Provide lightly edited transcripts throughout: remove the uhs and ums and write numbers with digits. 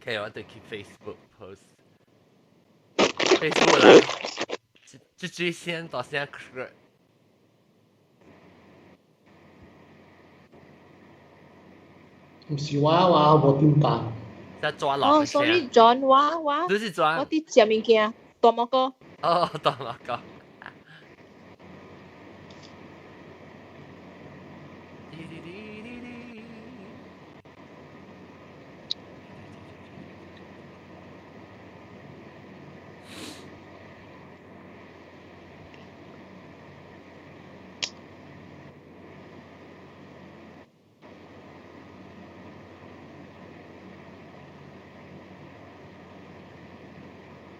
OK，我對去 Facebook post。Facebook 啦，這這先大聲。唔是我，我無點辦。在抓落。哦，sorry，John，我你是抓？我佇食物件，大蘑菇。哦，大蘑菇。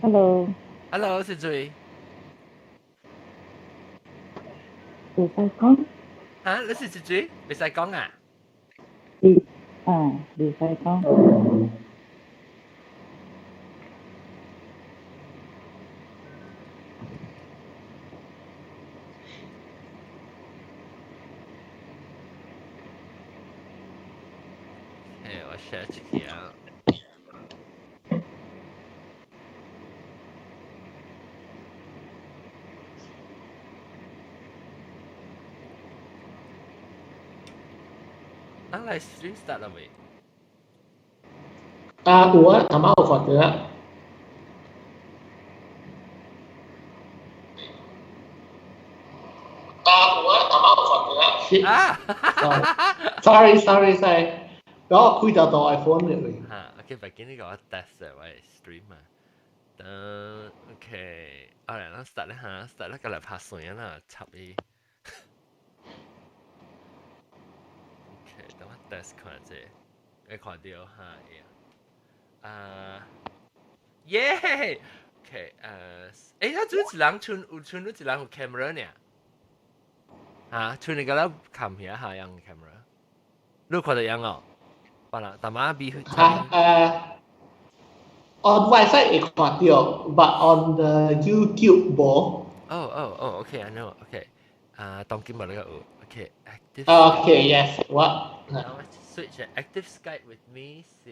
Hello。 Hello，是誰？袂使講。嚇，你是誰？袂使講啊？你啊，袂使講。誒，我 share 出去啊。咱來 stream start 了未？啊，有啊，頭仔有看到啊。啊，有啊，頭仔有看到啊。啊！Sorry, sorry, sorry。我開到到 iPhone 嚟。嚇，OK，別緊呢個我 test 我 stream 啊。等 OK，好嚟，咱 start 啦嚇，start 啦，過來拍算啦，插伊。OK，等我 test 看者，會看到嚇，啊，耶！OK，誒，他做一人像有像你一人有 camera 呢？嚇，像你個咧冚起下樣 camera，你看到樣哦？別啦，大媽比嚇誒，on website 會看到，but on the YouTube 無。哦哦哦，OK，I know，OK，啊，當今無那個有，OK，active。 OK，yes，我。 Switch active Skype with me 是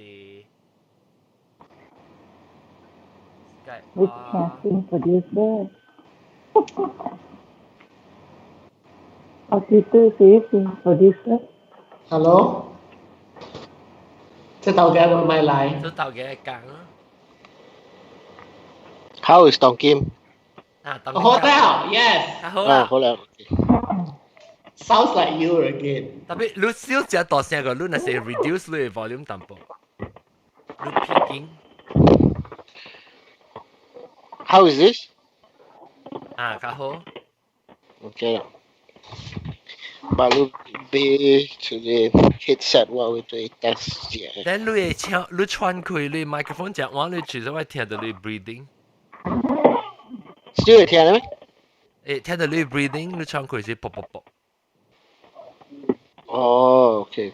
Skype。 Which casting producer？我記得是 producer。 Hello。這頭家會咪來？這頭家講啊。 How is 當金？啊，當好了，yes。好啦，好了。 Sounds like you again。特別你少只大聲個，你若是 reduce 你 volume 淡薄，你 picking。 How is this？啊，較好。 OK 啦。把你俾這個 headset 我會對 test 者。但你會唱，你穿開你 microphone 講話，你其實我聽到你 breathing。小會聽到咩？誒，聽到你 breathing，你穿開是啵啵啵。哦，OK。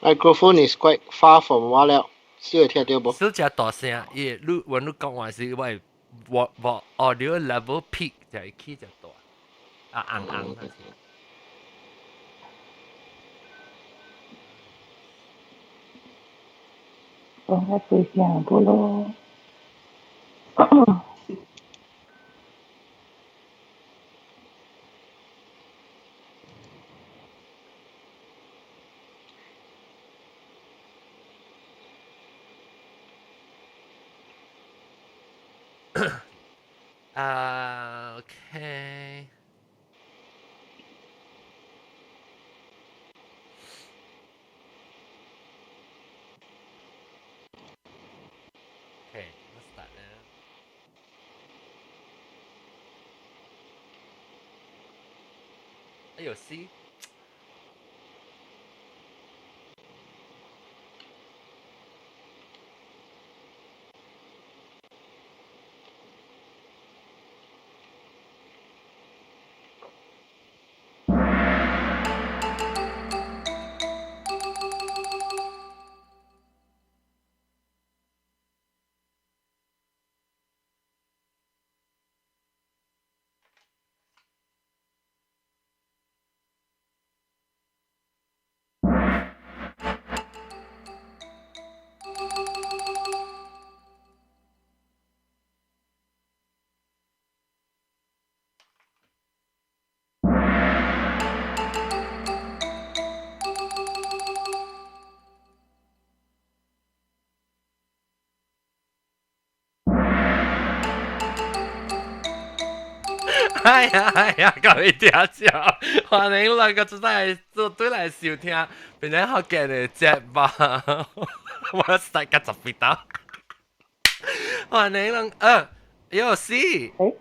Microphone is quite far from 我了，小會聽到無？小只大聲，伊你when 你講話時，我我我 audio level peak 就會起就大，啊硬硬。講較細聲不咯？啊，OK。Okay, let's start now. 哎呦，C。哎呀哎呀，各位聽眾，歡迎來個做來做對來收聽，變成福建的節目，我實個十幾刀。歡迎人，有事。誒，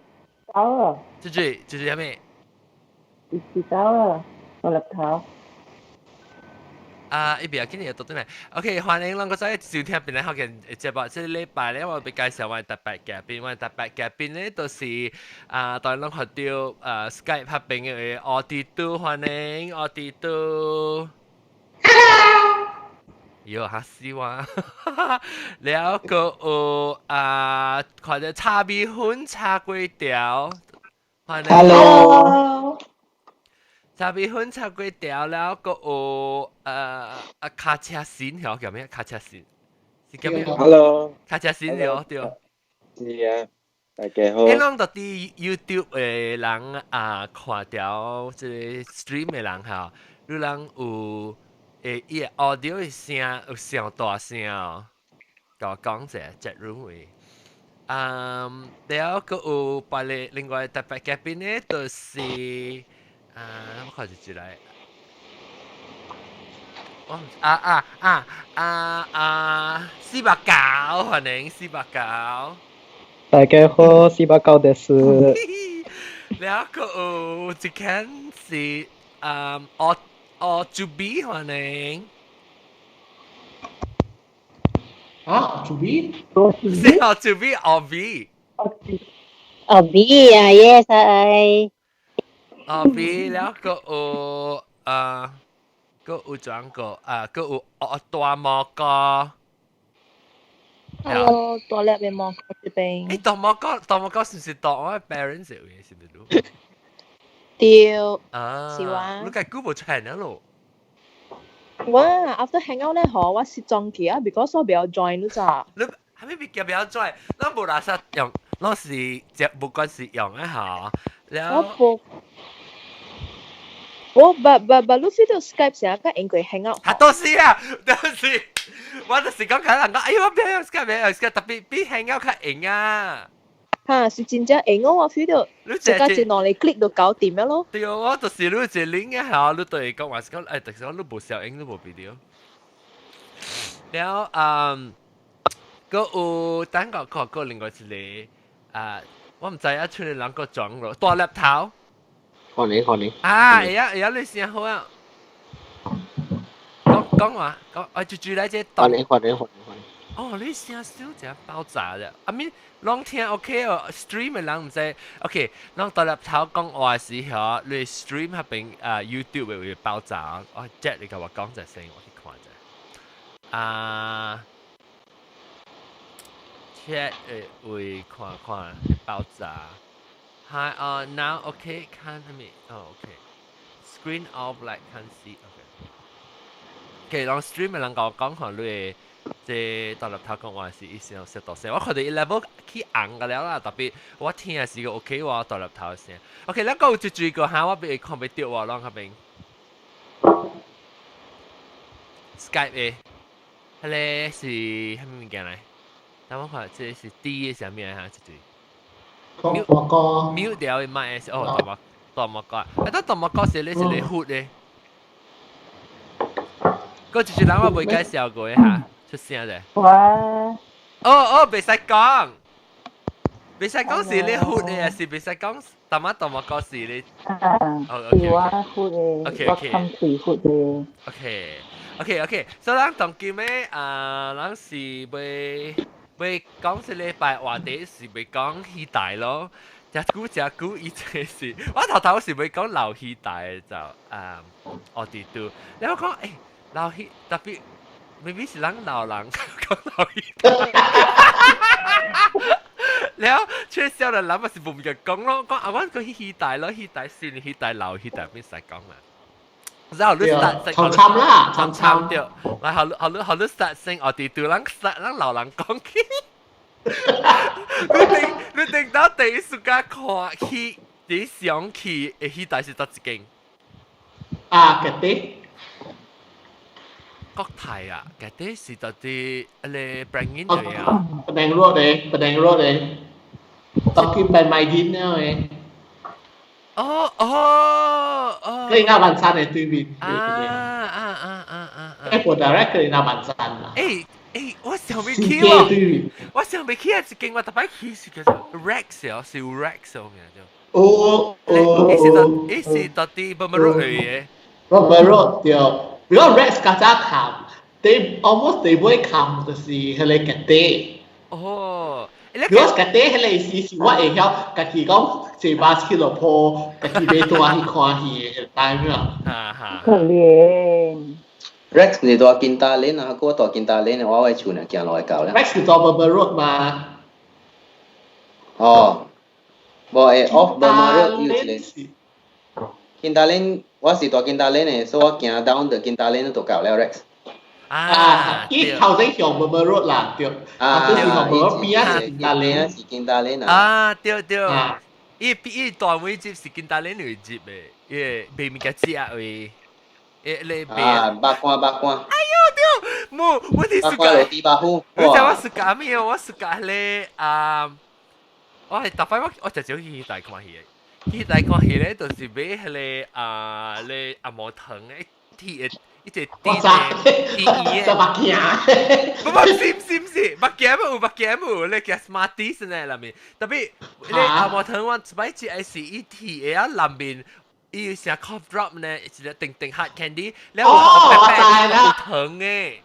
走了。這這這是啥物？是走了，我入頭。啊，伊袂要緊，就倒轉來。OK，歡迎攏閣再收聽變來福建節目。這禮拜咧，我欲介紹我特別嘉賓，我特別嘉賓咧，就是啊，當然攏看著啊 Skype 彼邊的奧迪都，歡迎奧迪都。喲，嚇死我！了閣有啊，看著炒米粉炒粿條，歡迎。 Hello。炒米粉炒粿條了，閣有啊卡車線曉叫咩？卡車線是叫咩？Hello，卡車線對對。是啊，大家好。彼攏就佇 YouTube 的人啊，看著這個 stream 的人吼，你人有會伊的 audio 的聲有上大聲哦，共我講者 chat room 位。嗯，了閣有別个另外特別嘉賓呢，就是。啊，我看一來，我啊啊啊啊啊，四百九，歡迎四百九。大家好，四百九です。了閣有一間是啊，我我主筆歡迎。啊，主筆？是哦，主筆，阿 B。阿 B 啊，yes 係。阿 B 了閣有啊，閣有轉個啊，閣有哦大蘑菇。 Hello，大粒的蘑菇這邊。欸，大蘑菇，大蘑菇是毋是大我的 parents 的位，是毋是？對。啊。是哇。你家久無出現了咯？我 after hang out 咧，嗬，我失蹤去啊，because 我袂曉 join 你咋。你還沒別袂曉 join，咱無垃圾用，咱是這不管是用的吼，了。我無。我 but but but 你知道 Skype 成日較用過 hang out。啊，都是啊，都是，我就是講緊人講，哎呦，我袂用 Skype，袂用 Skype，特別比 hang out 較用啊。哈，是真正用哦，我 feel 到，你一個一兩個 click 就搞掂了咯。對，我就是你一個 link 啊，你對伊講話是講，哎，就是講你無效應，你無必要。了，嗯，閣有等個看閣另外一個啊，我毋知影出來人閣裝咯，大粒頭。歡迎歡迎。啊，會啊會啊，你聲好啊。講講話，講，哎，就住來這。歡迎歡迎歡迎歡迎。哦，你聲小只爆炸啫，啊咪攏聽 OK 哦，stream 的人毋知，OK，攏大粒頭講話時候，你 stream 彼邊啊 YouTube 會會爆炸，哦，Jack 你共我講一聲，我去看者。啊，chat 會看看爆炸。Hi, now okay, can't me. Oh, okay. Screen off like can't see. Okay. OK，人 stream 的人共我講看你這大粒頭講話是伊聲小大聲，我看著伊 level 去紅個了啦，特別我聽是個 OK 喎，大粒頭聲。OK，咱閣有一追個哈，我袂看袂著喎，攏彼邊。Skype 的，彼个是啥物物件來？等我看，這個是 D 的啥物來哈？這對。大蘑菇。 mute 掉的麥是哦，大蘑大蘑菇，啊，但大蘑菇是咧是咧糊的。閣一個人我未介紹過的哈，出聲者。哇！哦哦，袂使講，袂使講是咧糊的，還是袂使講淡仔大蘑菇是咧？啊，是我糊的，我看是糊的。 OK，OK，OK，所以咱當今的啊，咱是欲欲講這禮拜話題是欲講戲台咯。誠久誠久，以前是我頭頭是欲講老戲台就啊，奧迪都，然後講欸老戲特別，maybe 是咱老人講老戲台，然後出少年人嘛是無物件講咯，講啊，阮閣去戲台咯，戲台新戲台老戲台免使講啦。然後你 start 參參啦，參參對，來好好好你 start 先，奧迪都人 start 咱老人講起。你頂你頂到第一時間看戲，你想去的戲台是佗一間？啊，嗰啲。國泰啊，嗰啲是佗佇彼個 Prangin 的啊。 Penang Road 的，Penang Road 的，當今變賣囡仔的。哦哦哦。格林納萬山的對面。啊啊啊啊啊！ Airport direct 格林納萬山啦。欸欸，我想袂起喎，我想袂起啊！一間我逐擺去是叫做 Rex 哦，是 Rex 哦名叫。哦哦。伊是到伊是到佇 Burma Road 的。 Burma Road 對，如果 Rex 較早冚，they almost 地尾冚就是彼个 Cathay。哦。如果 Cathay 彼个時是我會曉家己講坐巴士去落坡，家己欲蹛去看戲的 time 啊。哈哈。可憐。 Rex 毋是蹛 Kinta Lane 啊，我蹛 Kinta Lane，我的厝呢行落來到了。 Rex 是蹛 Burma Road 嘛？哦，無會 off Burma Road 有一个。Kinta Lane，我是蹛 Kinta Lane 的，所以我行 down 到 Kinta Lane 就到了 Rex。啊，伊頭先向 Burma Road 啦，對。啊，就是向 Burma Road 邊仔是 Kinta Lane。是 Kinta Lane 啊，對對。伊伊大尾接是 Kinta Lane 嚟接的，伊賣物件食位。欸，你賣啊，肉乾肉乾。哎喲對，無，我哋肉乾落豬肉糊。你知我 suka 咩？我 suka 咧啊！我係逐擺我我就少去大看戲的，去大看戲咧，就是買彼个啊，咧紅毛糖的，鐵的，一隻甜的，甜的。就目鏡。不不，是毋是毋是，目鏡有目鏡有，你叫 Smarties 呢內面，特別你紅毛糖我一擺食的是伊鐵的啊，內面。伊有成 cough drop 呢，一個定定 hard candy，了有白白有糖的，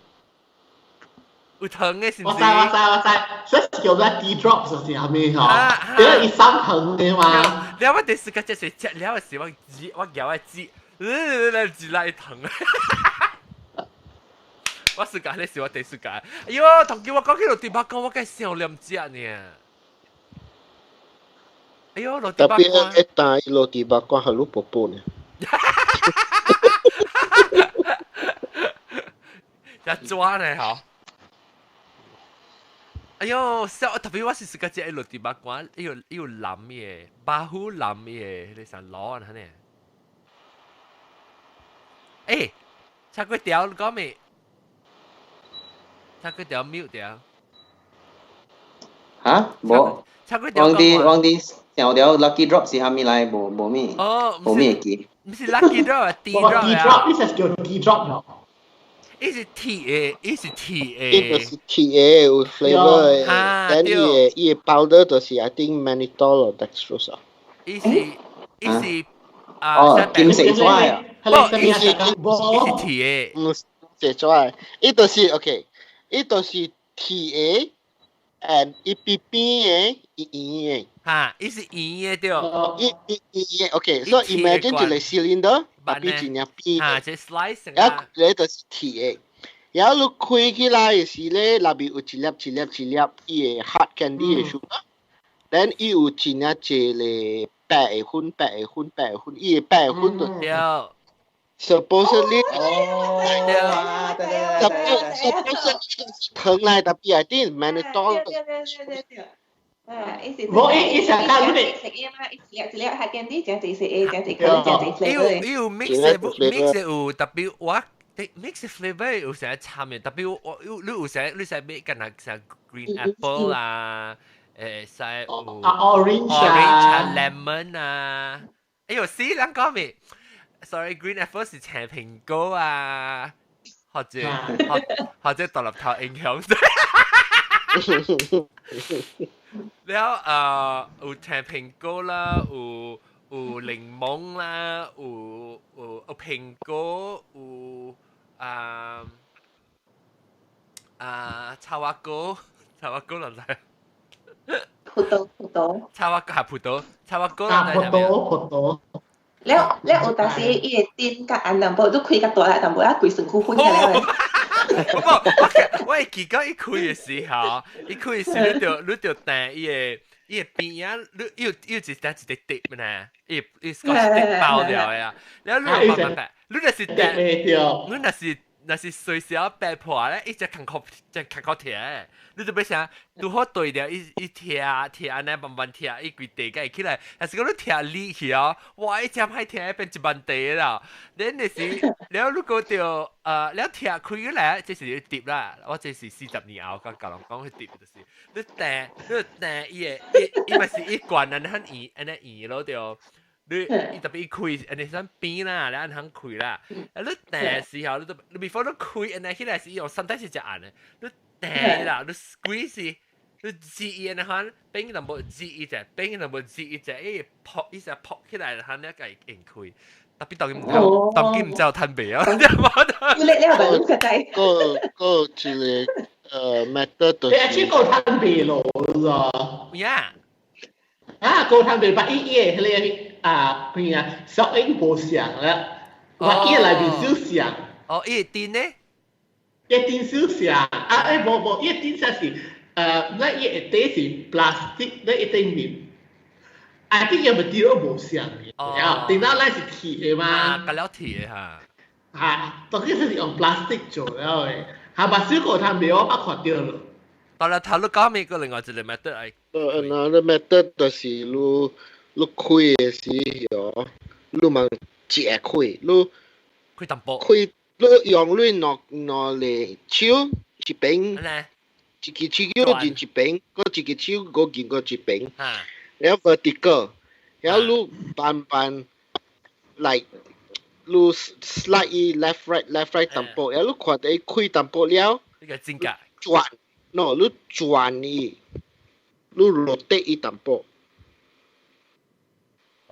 有糖的是毋是？我知我知我知，所以叫做 tea drops 是啥物吼？因為伊送糖的嘛。了我第四個就是食了的時，我舌我咬的舌，一粒糖。我暑假咧是我第四個。哎喲，同叫我講起落地巴講，我梗係想念食呢。哎喲，落地特別一單落地巴講係滷婆婆呢。一抓呢吼。哎喲，小特別我是自家食落地巴講，伊有伊有藍的，巴虎藍的，你想攞啊呢？欸，炒粿條你講未？炒粿條 mute 掉。嚇？無。炒粿條往啲往啲想條 lucky drop 是蝦米來？無無咩？哦，無咩記。毋是 lucky drop，tea drop 啊。drop，呢隻叫 tea drop 喏。伊是鐵的，伊是鐵的。伊就是鐵的，有 flavour 的。但伊的伊的 powder 就是 I think mannitol or dextrose 啊。伊是伊是啊，哦，金色紙啊。無，伊是伊是鐵的。毋是紙，伊就是 OK，伊就是鐵的，and 伊邊邊的，伊圓的。哈，伊是圓的對。伊伊圓的，OK，所以 imagine 一個 cylinder，特別真正扁。哈，這 slice 啊。然後就是鐵的，然後你開起來的時咧，內面有一粒一粒一粒伊的 hard candy 的 sugar，then 伊有真正濟個白的粉、白的粉、白的粉，伊的白的粉就。對。 Supposedly，對。 Supposedly 糖來特別係啲 mannitol。對對對對對。啊，伊是無伊伊上較你食伊嘛，伊一粒一粒 hard candy，真濟食的，真濟可能真濟 flavour 伊有 mix mix 有特別我 mix flavour 有成參的，特別我有你有成你使買敢若像 green apple 啊，誒使有啊 orange 啊 lemon 啊，哎喲死人講未？Sorry，green apple 是青蘋果啊，或者或或者獨立頭影響。了有青蘋果啦，有有檸檬啦，有有有蘋果，有啊啊草仔果，草仔果落來。葡萄葡萄。草仔果係葡萄，草仔果啊葡萄葡萄。了了有當時伊會頂較暗淡薄，你開較大力淡薄，啊規身軀粉起來。不過我會記得伊開的時候，伊開的時你就你就掟伊的伊的邊仔，你伊有伊有一隻一個滴呢，伊伊個滴包掉的啊，了你就慢慢慢，你若是掟，你若是若是隨時要白破咧，伊只艱苦只艱苦聽，你就欲想拄好對著伊伊聽聽按呢慢慢聽，伊規地會起來，若是講你聽力去哦，哇！伊真歹聽，變一萬地啦。恁那時了你講著了聽開來，這是碟啦，我這是40年後，甲人講彼碟就是，你訂你訂伊的伊伊嘛是一罐按呢很圓按呢圓咯對。你伊特別伊開，按呢算邊啦，你按通開啦。啊，你掟時候，你都你 before 你開，按呢起來是用 sometimes 是隻按的，你掟啦，你 squeeze 你擠伊按呢款，邊淡薄擠一隻，邊淡薄擠一隻，伊撲伊成撲起來，佢呢個會用開。特別當佢唔知，當佢唔知有趁未啊？你你係咪個仔？個個一個method 就是。你係個趁未咯？呀！啊，個趁未，把伊伊個迄個啊，邊啊，小英無像啦，我伊內面小像。哦，伊電呢？伊電小像，啊，誒無無，伊電才是，那伊下底是 plastic，那一頂面。啊，啲嘢咪掉無像嘅，電腦咱是鐵的嘛，隔了鐵的哈。嚇，當然是用 plastic 做了的，嚇，目睭個通袂我捌看著咯。但係頭都講美國另外一個 method 係。那 method 就是你你開的時候，你嘛解開，你開淡薄，開你用你兩兩個手一邊，一支手進一邊，閣一支手閣進過一邊。然後 vertical，然後你慢慢 like 你 slide 伊 left right left right 淡薄，然後你看到伊開淡薄了，呢個真假？轉，no，你轉伊，你 rotate 伊淡薄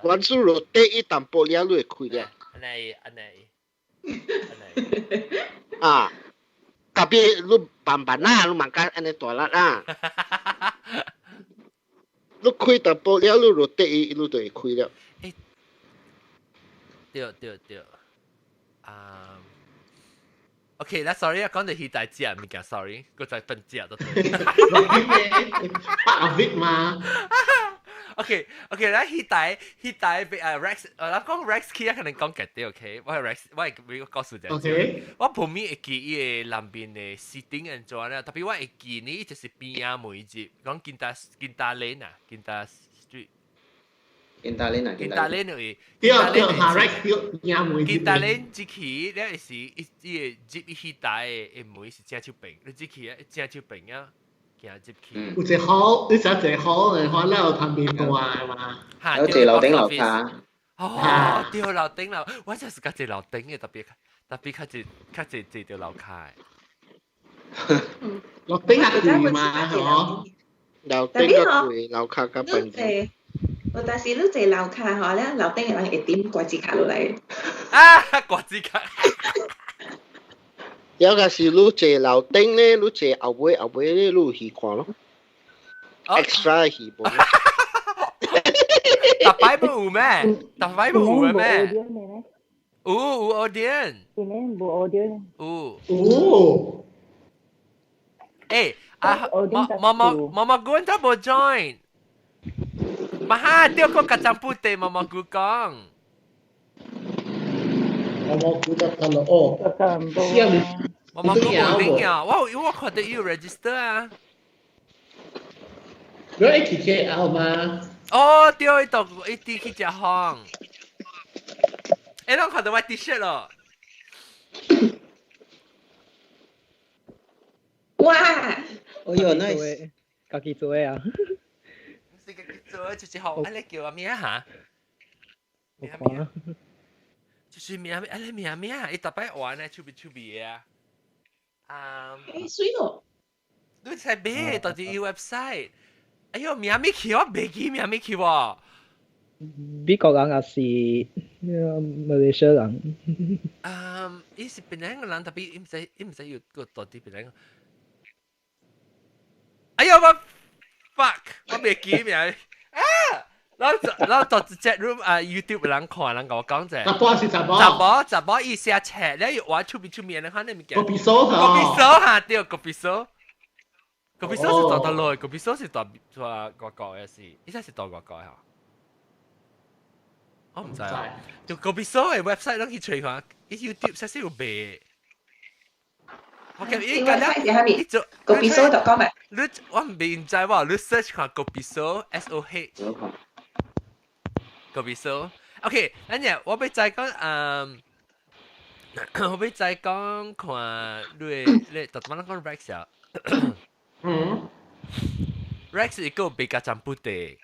，once 你 rotate 伊淡薄了，你會開了。按呢按呢，啊，特別你慢慢啊，你慢較按呢大力啊。你開淡薄了，你 rotate 伊，你就會開了。欸，對對對，啊，OK，啦，sorry 啊，講到魚大食物件，sorry，閣再分食都對。百 fit 嘛。 OK OK，咱彼台彼台被啊 Rex，咱講 Rex 起啊，可能講結啲 OK，我係 Rex，我係俾個告訴者。 OK。我旁邊會記伊個南邊的 seating 按怎咧，特別我會記呢，就是邊仔門入，講 Kinta Kinta Lane 啊，Kinta Street。 Kinta Lane 啊 Kinta Lane 位。對對，下 Rex 對邊仔門入。 Kinta Lane 入去，了是伊伊個入彼台的門是正手邊，你入去啊，正手邊啊。行入去。有一個好，你知一個好的話，咱有通面大的嘛？有坐樓頂樓下。哦，對，樓頂樓，我就是較坐樓頂的，特別特別較濟較濟坐著樓跤的。樓頂較貴嘛，嗬？樓頂較貴，樓跤較便宜。有但是你坐樓跤吼，咧樓頂的人會點瓜子卡落來。啊，瓜子卡。有個是你坐樓頂咧，你坐後尾後尾咧，你有戲看咯。extra 戲無。逐擺無有咩？逐擺無有咩？有有 audience。今年無 audience。有。有。欸，啊，毛毛毛毛菇都無 join。嘛哈，對個甲張布地毛毛菇講。毛毛菇得得咯，哦。毛毛菇無頂啊！我我看到有 register 啊。你會去 KL 嗎？哦，對，伊到伊佇去食飯。欸，攏看到我 T-shirt 咯。哇！哎呦，nice！家己做的啊。是家己做的，就是好，啊，你叫啥物哈？我看啊。就是名，啊，你名名，伊逐擺玩咧，出邊出邊的啊。啊。欸，媠咯。你才買，到底伊 website？哎喲，名物去，我袂記名物去喎。美國人還是馬來西亞人？啊，伊是檳城人，特別伊毋知伊毋知有個到底檳城。哎呀，我 fuck，我袂記名啊！然後然後到 chat room 啊 YouTube 人看人共我講者。查埔是查埔。查埔查埔伊寫冊，了伊畫出面出面，你看那物件。咖啡酥咖啡酥哈，對，咖啡酥。咖啡酥是大大落，咖啡酥是大大外國的是，伊才是大外國的哈。我毋知啊，就咖啡酥的 website 攏去揣看，伊 YouTube 實是有賣。我見伊敢若伊做咖啡酥就講咩？你我毋知喎，你 search 看咖啡酥 S O H。咖啡酥，OK，咱日我欲再講，嗯，我欲再講看你你，特別咱講 Rex 啊。嗯。 Rex 伊個賣甲占卜的，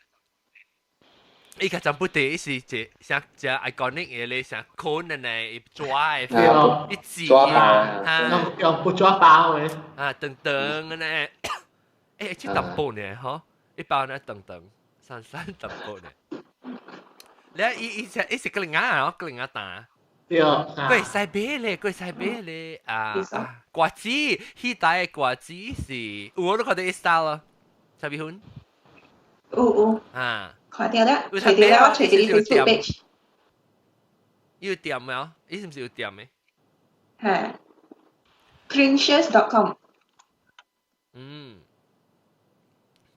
伊個就不得是一像只 iconic 嘅咧，像 cone 嘅呢，抓嘅，一字啊，用不抓包嘅，啊，長長嘅呢，誒，這淡薄呢，嗬，一包呢長長，三三淡薄呢。你伊伊是伊是個零啊，個零啊打。對，佢會使買咧，佢會使買咧啊！瓜子，彼代的瓜子是，有我都看到 style 咯，啥物款？有有。啊。看到啦，揣到啦，我揣佇你 Facebook page。有店沒？伊是毋是有店的？嚇，cringes.com。嗯。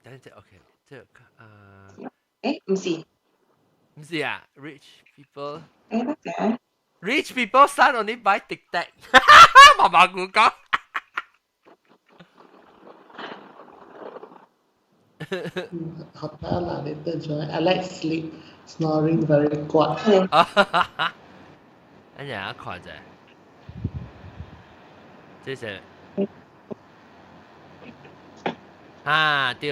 等陣 OK，這個啊。誒，毋是。毋是啊，rich people。誒，乜嘢？ Rich people son only buy Tic Tac，媽媽估講。 Hotel lah, later join. I like sleep snoring very quiet. 哎呀，看者，這是啊對，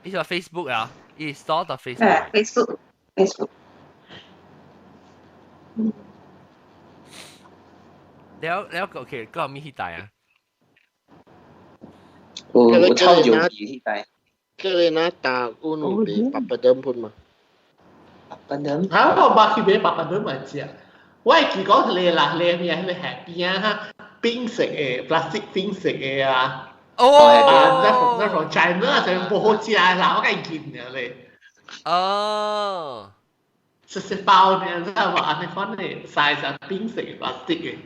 伊是 Facebook 啊，伊 store 到 Facebook。 Facebook，Facebook。了了 OK，個咩彼代啊？有有臭尿味彼代。這個那打有賣 papadum 款嘛？ papadum？嚇！我捌去買 papadum 來食。我會記講係啦，你咩係下邊啊？冰色的，plastic 冰色的啊。哦。啊，那從 China 就無好食啦，我該見了咧。哦。細細包呢，知道無？按呢款的 size 冰色的 plastic 的。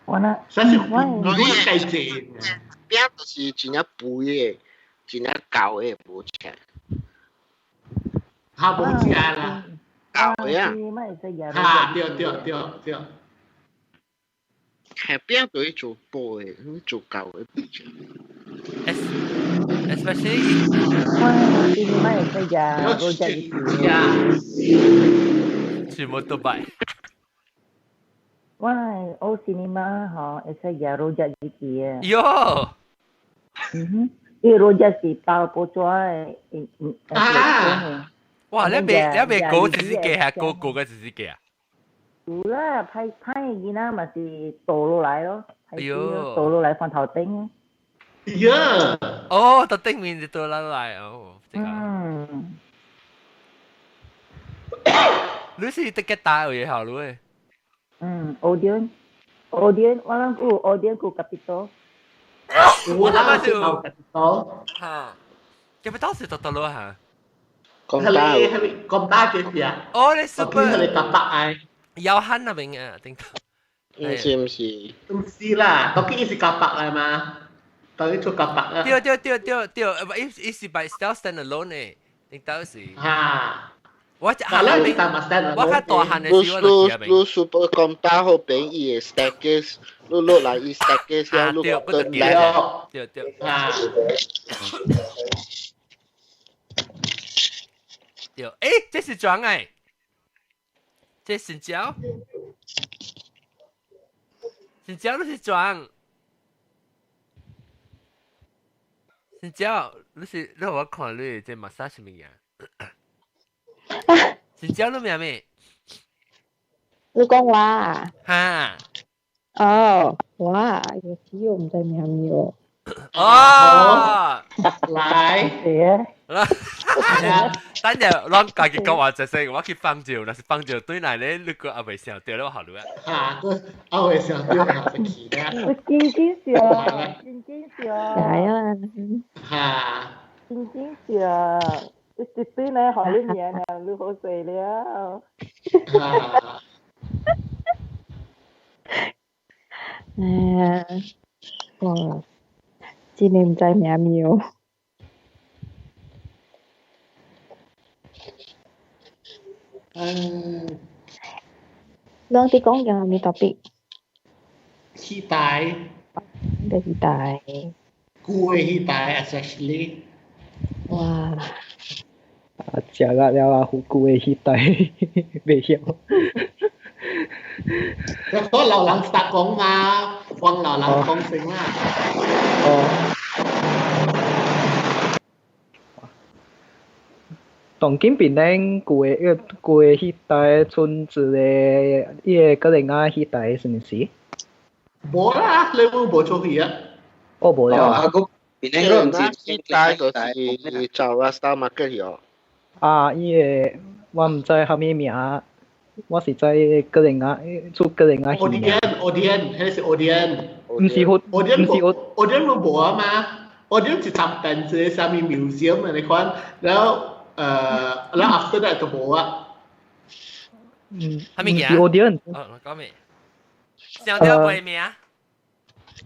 我那，所以我計濟。餅就是真正肥的，真正厚的無食。嚇無食啦。厚的啊。嚇對對對對。下餅就去做薄的，做厚的不食。 Especially 我是咪會使食 rojak 全部都擺。我學 cinema 吼，會使食 rojak 入去的。喲。嗯哼，伊 rojak 是包報紙的，嗯啊。哇！你未你未估一隻雞係估估個一隻雞啊？有啦，歹歹的囡仔嘛是倒落來咯，哎喲，倒落來放頭頂。喲。哦，頭頂面就倒落來哦，這個。嗯。你是得幾大有嘢好你？嗯，Odeon，Odeon，我諗有 Odeon 有 Capital。有啦，是有 Capital。嚇，Capital 是倒倒落嚇。係你係咪咁大嘅事啊？哦，你 super。係你白白嗌。有漢那邊啊，頂頭。唔是唔是。唔是啦，當佢是夾白嚟嘛，當佢做夾白啊。對對對對對，伊伊是 by self stand alone 嘅，頂頭是。嚇。我就下啦，我較大漢嘅時我就去你 super 咁大好便伊嘅 staircase，你落來伊 staircase 了，你轉來。對對。啊。對，誒，這是裝誒，這是蕉，是蕉，你是裝，是蕉，你是你我看你這馬啥什麼樣？是蕉你名咩？你講我啊？哈。哦，我有時我唔知名咩哦。哦，來。等陣，咱家己講話就係我去放照，若是放照對來咧，你個也未想到咧，我好你啊。嚇，我未想到，我就記得。我真真笑，真真笑。係啊。嚇。真真笑，一對來好你面啊，你好勢了。嚇。誒，哇！真係唔知名咩哦。嗯。咱佇講嘅咩 topic？戲台。咩戲台？舊的戲台，especially。哇！啊，食力了啊，好舊的戲台，袂曉。我老人實講嘛，放老人講先啦。哦。當今檳城舊个舊个彼代村子的伊个哥倫亞彼代是毋是？無啦，你會無出去啊？哦，無了啊！個檳城個毋是彼代就是找 Rasta Market 哦。啊，伊個我毋知蝦米名，我是知哥倫亞出哥倫亞去。Odian，Odian，彼是 Odian。毋是好，毋是我 Odian 無啊嘛，Odian 是雜病，一個啥物 museum 啊，你看，然後。然後 after that 就無啊。嗯，係咪是 Odian。哦，講咩？上吊背名？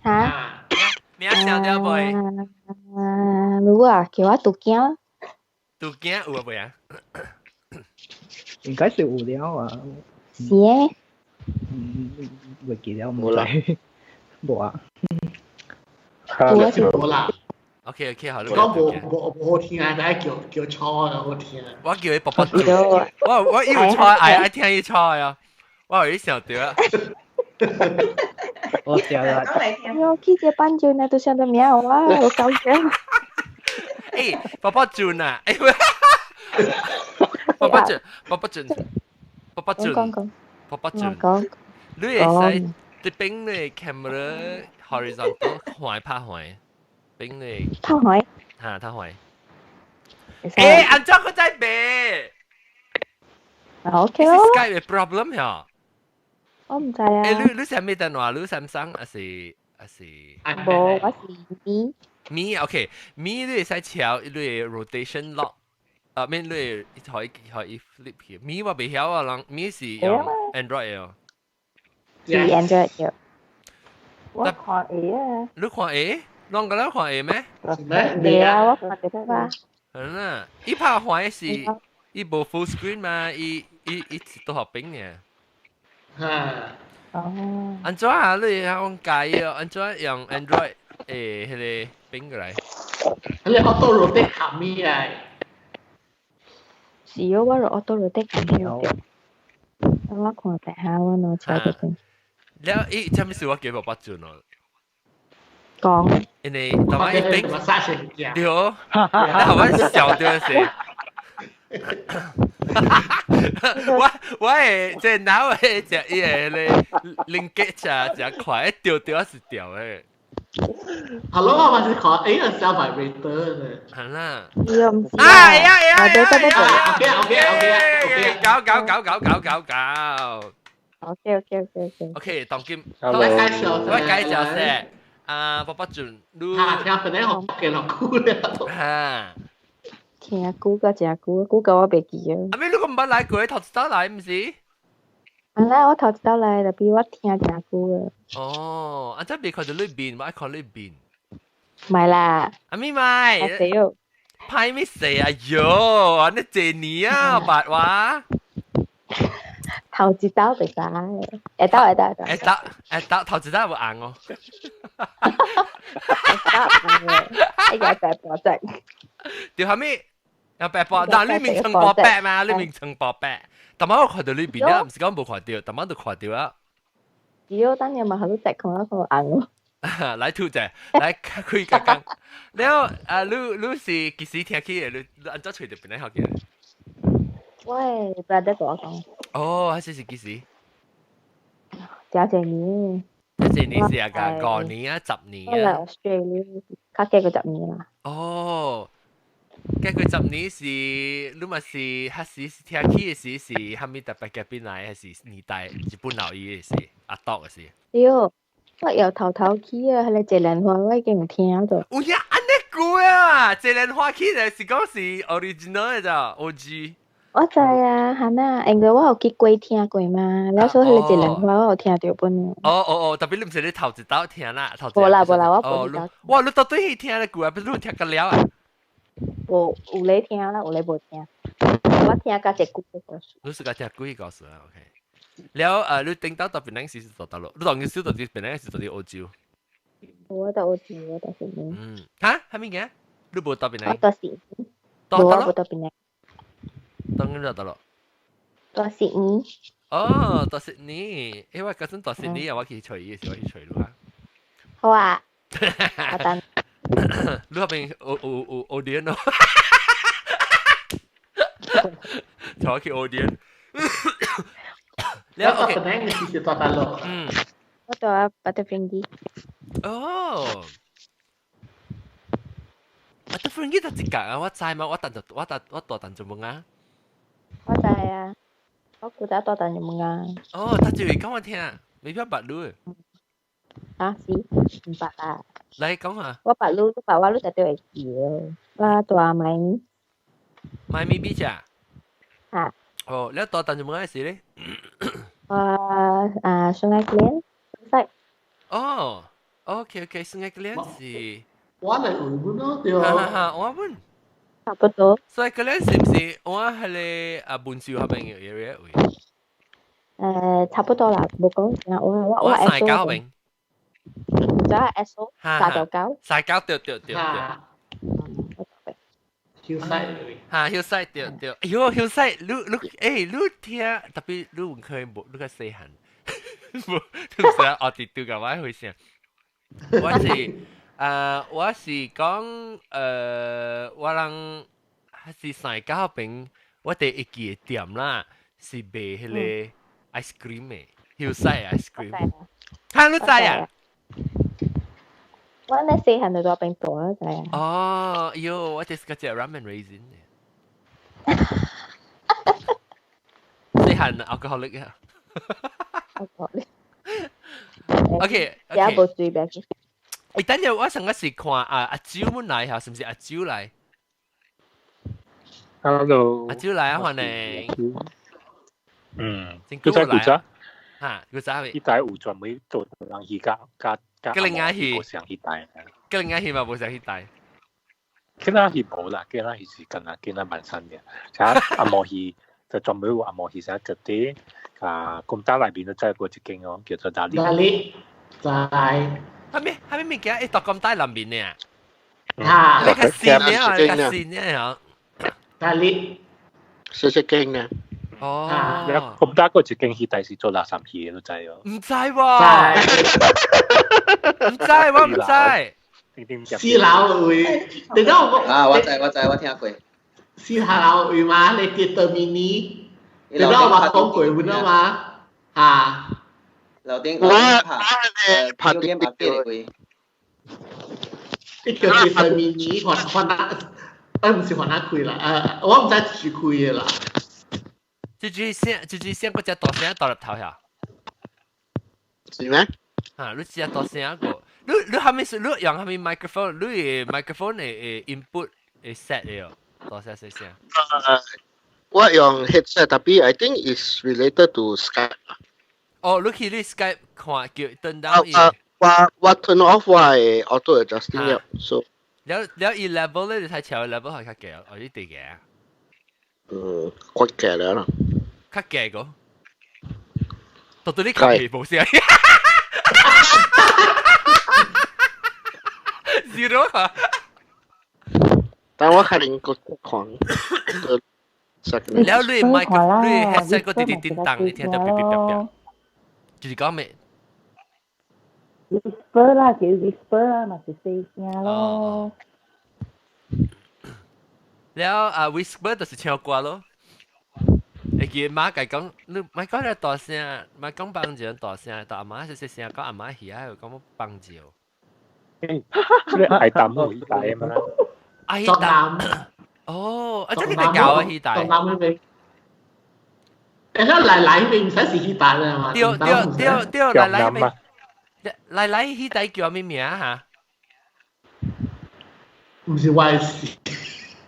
嚇？名上吊背？啊，無啊，叫我獨驚。獨驚有啊未啊？應該是有了啊。是欸。嗯，未記了，無啦。無啊。無啦。 OK OK，好。講無無無好聽啊，但係叫叫錯啊，好聽。我叫伊爸爸做，我以為錯，愛愛聽伊錯啊，我有想到啊。我知啦。我去這班就那都想得名啊，我搞笑。誒，爸爸轉啊！誒，爸爸轉，爸爸轉，爸爸轉，爸爸轉。你會使啲邊咧 camera horizontal 橫拍橫。邊咧？拍橫。嚇，拍橫。誒，按怎佢在白？ OK 咯。 Skype 嘅 problem 呀？我唔知啊。誒，你你啥物電話？你 Samsung 還是還是？無，我是Mi。 Mi OK，Mi 你會使調你嘅 rotation lock，啊，免你可以可以 flip 去。Mi 我袂曉啊，人 Mi 是用 Android 哦。是 Android 嘅。我看會啊。你看會？攏個人看會咩？未啊，我看得吧。係啦，伊拍橫是伊無 full screen 嘛，伊伊伊是多學柄嘅。嚇。哦。按怎啊？你講改哦？按怎用 Android 誒？彼個柄過來？彼個 auto rotate 冚咪啊？是哦，我就 auto rotate 冚咪。我看下下，我攞出來先。了，伊啥物事我記無八準哦。講。因為當我一柄，對，然後我笑到是。我我會這腦會食伊個咧零件食食快，掉掉是掉的。 Hello，我嘛是看，欸，個小 vibrator 呢。係啦。啊呀呀呀呀！OK OK OK OK，搞搞搞搞搞搞搞。 OK OK OK OK。 OK，當今我介紹，我介紹先。啊，爸爸準，你。嚇，聽本來學嘅落久了。嚇。聽久個誠久，久到我袂記啊。阿妹，你個毋捌來過，頭一道來毋是？啊啦，我頭一道來，特別我聽誠久啊。哦，啊，這袂看到你面，我愛看你面。唔啦。阿咪咪。啊對哦。歹咩勢啊喲，按呢濟年啊，白話。頭一道袂使，會當會當會當。會當會當，頭一道有紅哦。會當紅的，應該白波仔。對，後面有白波，但你面層薄白嘛？你面層薄白，但係我看到你面啊，毋是講無看到，但係都看到啊。對，當年嘛，好多隻看到個紅。來吐者，來開個講。了啊，你你是幾時聽起的？你你按怎揣著邊個學嘅？我的 brother 跟我講。哦，還是是幾時？真濟年。真濟年是啊，個五年啊，10年啊。我來 Australia，較過個十年啦。哦。過過十年是，你嘛是，彼時是聽起的時是，蝦米特別嘅邊來，還是年代日本老伊的時，阿篤的時。對，我由頭頭起啊，彼個坐蓮花我已經有聽到。有影按呢久啊，坐蓮花起來是講是 original 的咋，OG。我知啊，哈呐，因為我有去過聽過嘛，了所以彼個坐蓮花我有聽著本。哦哦哦，特別你毋是你頭一道聽啦，頭。無啦無啦，我無一道。哇，你到底去聽咧久啊？不是你聽夠了啊？無有咧聽啦，有咧無聽。我聽甲一句故事。你是甲聽幾個故事啊？OK。了你頂到到檳城時是到佗落？你當時到佇檳城是到佇澳洲？我到澳洲，我到悉尼。嗯，哈？啥物件？你無到檳城？我到悉尼。無，我無到檳城。當然到佗落。到悉尼。哦，到悉尼，因為嗰陣到悉尼啊，我去揣伊，是我去揣你啊。好啊。我等。你嗰邊有有有有電咯？坐去 audience。你我可能是大大陸。嗯。我蹛 Batu Ferringhi。哦。Batu Ferringhi 就一格啊！我知嘛，我等就我等我蹛淡竹啊。我知啊，我古早蹛淡竹啊。哦，他就會講我聽，未必捌你。啊，是，毋捌啊。來講下。我捌你，你捌我，你絕對會記的。我蹛 Miami。 Miami Beach 啊？啊。哦，你蹛淡竹啊時咧？我啊，Sungai Kelian，識。哦，OK OK，Sungai Kelian 是。我嚟回本咯，對。哈哈哈，我本。差不多。 Sungai Kelian 是唔是我係個啊本少嗰邊嘅 area 位？差不多啦，無講我我三九邊。唔知 Esso 三條九。三九對對對對。 Hillside 哈，Hillside 對對，哎喲，Hillside，你你欸，你聽，特別你唔可以無，你較細漢，無，你唔知哦，佇對個我回聲。我是啊，我是講我人還是三九邊，我第一記的店啦，是賣彼個 ice cream 的，Hillside ice cream。哈，你知啊？我咧細漢就蹛邊蹛，知啊。哦，喲，我就是個食 rum and raisin 的。細漢 alcoholic 啊。 alcoholic。 OK，也無水別去。欸，等陣我上個是看啊阿蕉們來嚇，是唔是阿蕉來？Hello，阿蕉來啊，歡迎。嗯，古早古早。嚇，古早彼代有專門做人魚加加加。吉林亞戲。無上彼代。吉林亞戲嘛，無上彼代。吉仔戲無啦，吉仔戲是敢若吉仔萬山爾，且紅毛戲就專門有紅毛戲啥絕對啊，公大內面都載過一間哦，叫做大力。大力，在。係咩係咩物件？會蹛金大內面呢？啊，你較新的啊，你較新的啊。大力，細細間呢。哦。咁大個一間戲，但是做垃圾戲的，你知哦？毋知喎。毋知，我毋知。四樓位，等下我啊，我知我知，我聽過。四樓位嘛，你跌 mini，等下我講過換啊嘛，嚇。樓頂樓頂拍拍啲拍啲位。你叫跌 mini，換換哪？毋是換哪開啦，我毋知是開的啦。這支聲，這支聲，嗰隻大聲大入頭下。是咩？啊，你隻大聲個，你你係咪是你用係咪 microphone？你 microphone 的 input 會 set 的哦，大聲細聲。我用 headset，特別 I think is related to Skype。哦，你去你 Skype 看叫turn down 伊。我 turn off 我的 auto adjusting 了，so。了了，伊 level 咧，你睇調 level 係較低，哦，你低嘅。嗯，較低了啦。較低個，到到你吸氣無聲。Zero 啊！但我可能個看。了你麥克，你 headset 個滴滴叮當，你聽到嗶嗶嗶嗶，就是講咩？Whisper 啦，叫 whisper 啦，嘛是細聲咯。了啊，whisper 就是唱歌咯。會記媽共講，你莫講咧大聲，莫講幫照大聲，但阿媽細細聲講阿媽耳仔講幫照。這個愛淡有彼代嘛？愛淡。哦，啊，這個你教啊，彼代。東南那邊。欸，那來來那邊毋使是彼代啦嘛？對對對對，來來那邊。來來彼代叫啥物名哈？毋是我的事。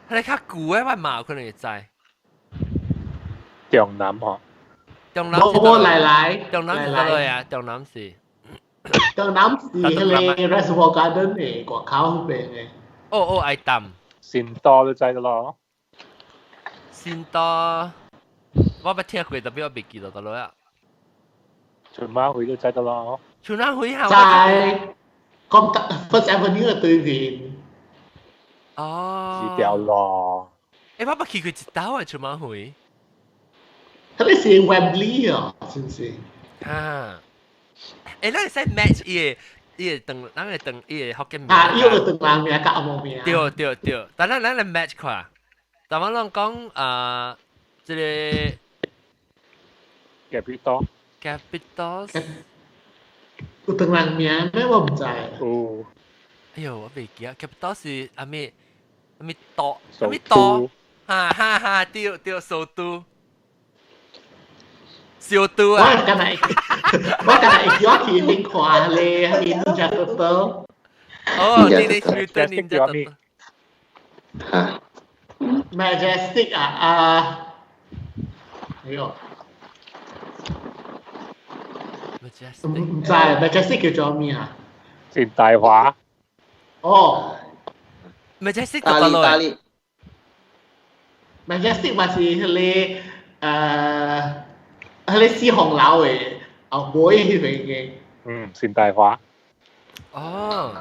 彼個較舊的，我嘛有可能會知。中南吼。中南是。無來來。中南是佗落啊？中南是。中南是彼個 Reservoir Garden 的外口彼邊的。哦哦，愛淡。新多你知咯？新多，我捌聽過，特別我袂記得佗落啊。春馬會都知得咯。春馬會嚇。在咁 First Avenue 的對面。哦。是條路。欸，我捌去過一道啊，春馬會。彼個是 Wembley 哦，是毋是？啊。欸，咱會使 match 伊个伊个唐，咱個唐伊个福建名。啊，伊個唐人名佮紅毛名。對對對，但咱咱來 match 看，但我攏講啊，這個 Capital Capital 有唐人名咩？我毋知。有。哎喲，我袂記啊。Capital 是阿咩阿咩島？阿咩島？哈哈哈！對對，首都。小都啊！我敢若會叫我去邊看咧，係咪 Ninja Turtle？哦，你 Mutant Ninja Turtle。 Majestic 啊啊！哎喲，Majestic 唔知 Majestic 叫做咩啊？是大華。哦，Majestic 大力大力。 Majestic 嘛是彼個彼個四紅樓的後尾彼邊的。嗯，是大華。哦。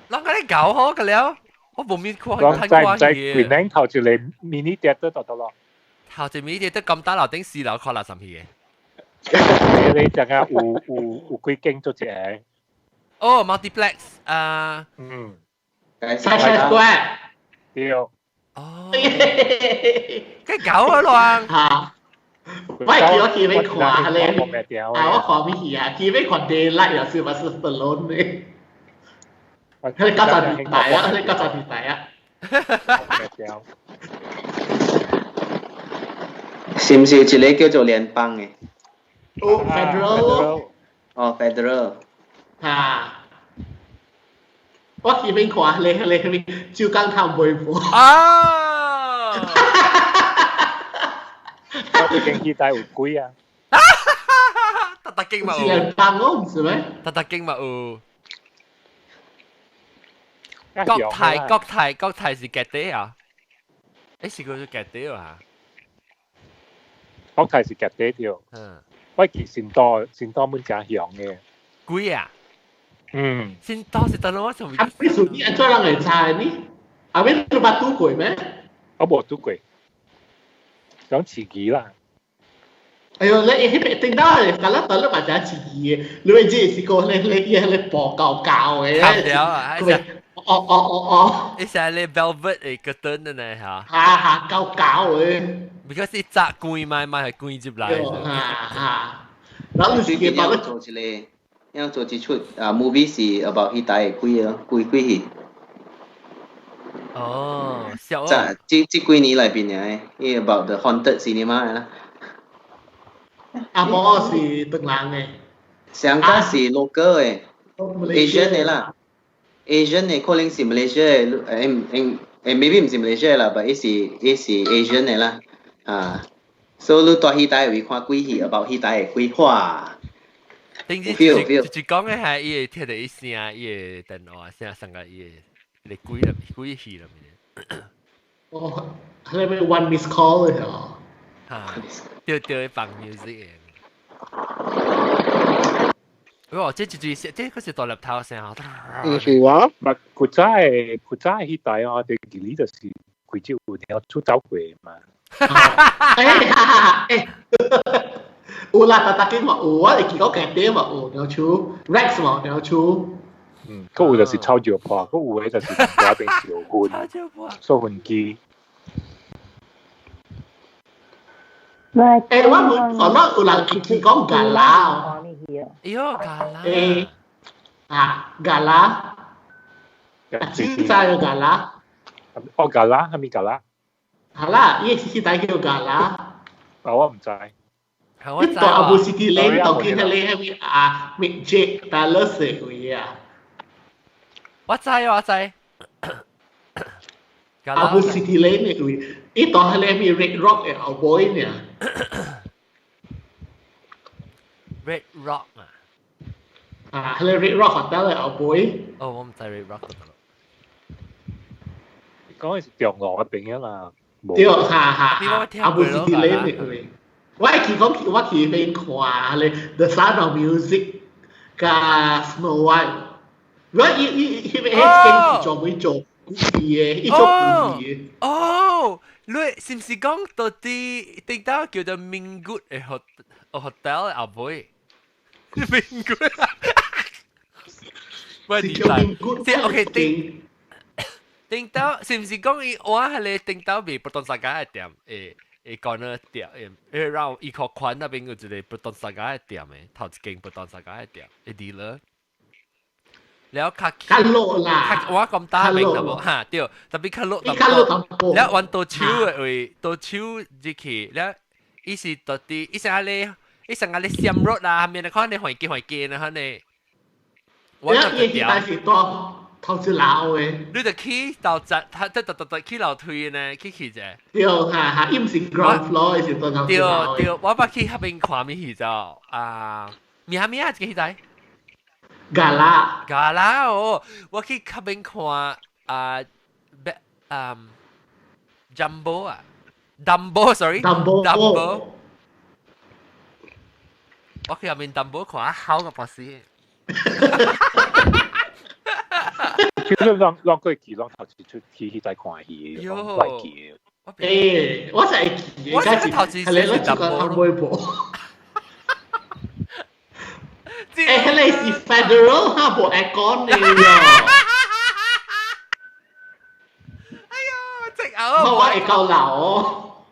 啷個你搞好個了？我無面看看過去。在雲南頭一個 mini theater 就得咯。頭一 mini theater 咁大樓頂四樓看六十戲嘅。你陣間有幾間做一個？哦，multiplex 啊。嗯。 Sunshine Square。對。哦。佢搞啊亂。嚇！我係叫我去邊看咧？啊，我看咩戲啊？去邊看 Daylight 又是咪是 Stallone 咧？佢90年代啊，佢90年代啊。是毋是有一個叫做聯邦的？哦，Federal。哦，Federal。嚇！我去邊看咧？咧咧，珠江頭妹夫。啊！我已經去帶有鬼啊！特特經嘛有。聯邦我唔是咩？特特經嘛有。國泰國泰國泰是夾底啊？是叫做夾底啊？國泰是夾底條。嗯。我記新多新多滿真香嘅。貴啊？嗯。新多是等我從。啊，你屬於按怎人會知呢？阿邊你捌拄過咩？我無拄過，講刺激啦。哎喲，你彼邊頂到係，咁咱當你嘛真刺激嘅，你會知是講你你伊迄個步高高嘅。看了啊！哦哦哦哦！伊是咧 velvet 的 curtain 的呢嚇。哈哈，高高的。 because 伊早關嘛，嘛係關入來。哈哈。然後最近要做一個，要做一出啊 movie 是 about 彼台的鬼咯，鬼鬼戲。哦，笑。這這這幾年內邊嘅，伊 about the haunted cinema 啦。阿婆是唐人的。上家是 local 的，Asian 的啦。Asian 的可能是 Malaysia 的，maybe 毋是 Malaysia 啦，但伊是伊是 Asian 的啦，啊，所以你蹛彼台位看鬼戲，about 彼台的鬼話。頂次就就講的係伊會聽到伊聲，伊的電話聲，上個伊的鬼啦，鬼戲啦。哦，係咪 one miss call 的哦？嚇，對對，放 music 的。哇！這就就是這個是大粒頭聲啊！唔是話，唔古早的古早的彼代哦，佇記裡就是規隻有鳥出走過嘛。欸，有啦，逐逐間嘛有，我會記講家底嘛有鳥鼠，Rex 嘛有鳥鼠。嗯，閣有就是臭石破，閣有的就是那邊小薰，掃薰機。欸，我問可能有人會記講加拉。哎喲，加拉。欸，啊，加拉。只知個加拉。哦，加拉，係咪加拉？係啦，伊是代叫加拉。啊，我毋知。你到阿布 City Lane 到去彼個彼個啊，Mid Jade Palace 的位啊。我知我知。阿布 City Lane 的位，伊到彼個咩 Red Rock 的後尾呢。 Red Rock 啊。啊，彼個 Red Rock Hotel 的後尾。哦，我毋知 Red Rock。講的是中路嗰邊啊啦。對，哈哈。阿布 City Lane 的位。我會記講，我去彼邊看彼個 The Sound of Music 佮 Snow White。我伊伊彼個彼間是專門做故事的，伊做故事的。哦，你是毋是講到底頂到叫做 Mingut 的 hotel 後尾？Mingut。喂，你來，即 OK 頂頂到是毋是講伊我係咧頂到未 Proton Saga 嘅店，會會講呢店，會讓伊個寬那邊有一個 Proton Saga 嘅店嘅，頭一間 Proton Saga 嘅店，會 dealer。了較較落啦，我咁大名淡薄哈，對，特別較落淡薄，了彎到手嘅位，到手入去，了伊是到底，伊是阿咧，伊是阿咧閃落啦，面看你環境環境啦，可能。我伊但是多頭一樓嘅。你就去到站，他即特特特去樓梯呢，去去者。對，哈哈，伊毋是 ground floor，是到頭一樓。對對，我捌去彼邊看物戲就啊，咩咩啊，這個戲仔。嘎啦，嘎啦哦！我去較邊看啊，別嗯，Jumbo 啊，Dumbo，sorry，Dumbo，我去入面 Dumbo 看好個博士。其實攏攏過去，攏頭一出去去再看戲，攏會記。欸，我才會記，我才頭一次是 Dumbo。欸，彼个是 federal 哈，無 aircon 的喲。哎呦，直嘔！我會夠老哦。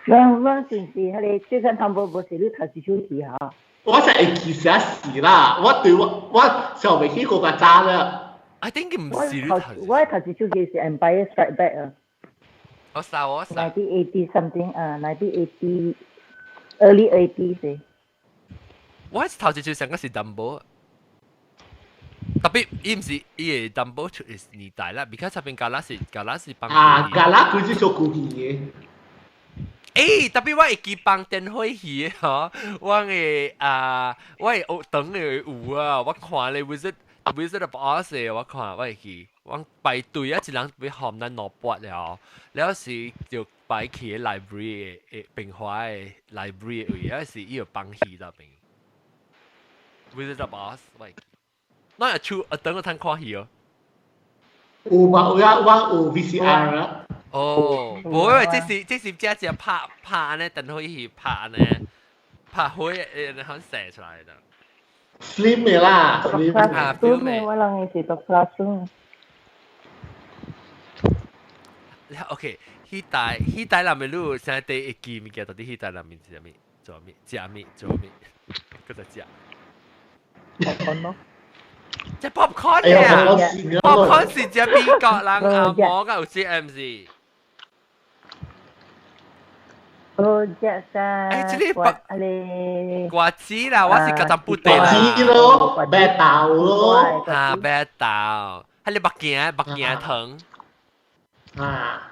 我我是是彼个最近淡薄無是你頭一出戲哈？我才會記啥事啦，我對我我上未去過較早了。 I think 毋是你頭。我頭一出戲是 Empire Strike Back 啊。我殺我殺。 1980 something 啊，1980 early 80s。我頭一次上個是 Dumbo，特別伊毋是伊個 Dumbo 出的年代啦，because 這邊 Gala 是 Gala 是放啊，Gala 佢是做舊戲的。欸，特別我會記放電火戲的吼，我的啊，我的學堂的有啊，我看咧 Wizard of Oz 我看我會記，我排隊啊，一人欲予咱兩百了，了是就擺去 library 的平華的 library 位，啊是伊有放戲那邊。Wizard of Oz，喂，那會出啊等我通看戲哦。有嘛有啊，我有 VCR 啊。哦，無因為這是這是只只拍拍呢，等可以拍呢，拍火誒，好射出來的。 Film 的啦，film 啊，film 的。我人是讀 classroom。 OK，彼代彼代內面你有啥第一記物件？到底彼代內面是啥物？做物？食物？做物？閣再食。 popcorn 咯。食 popcorn 啊！popcorn 是食美國人阿嬷甲有食毋是？哦，食啥？欸，這個白瓜子啦，我是甲淡薄瓜子咯，白豆咯，啊，白豆，彼個目鏡目鏡糖。啊。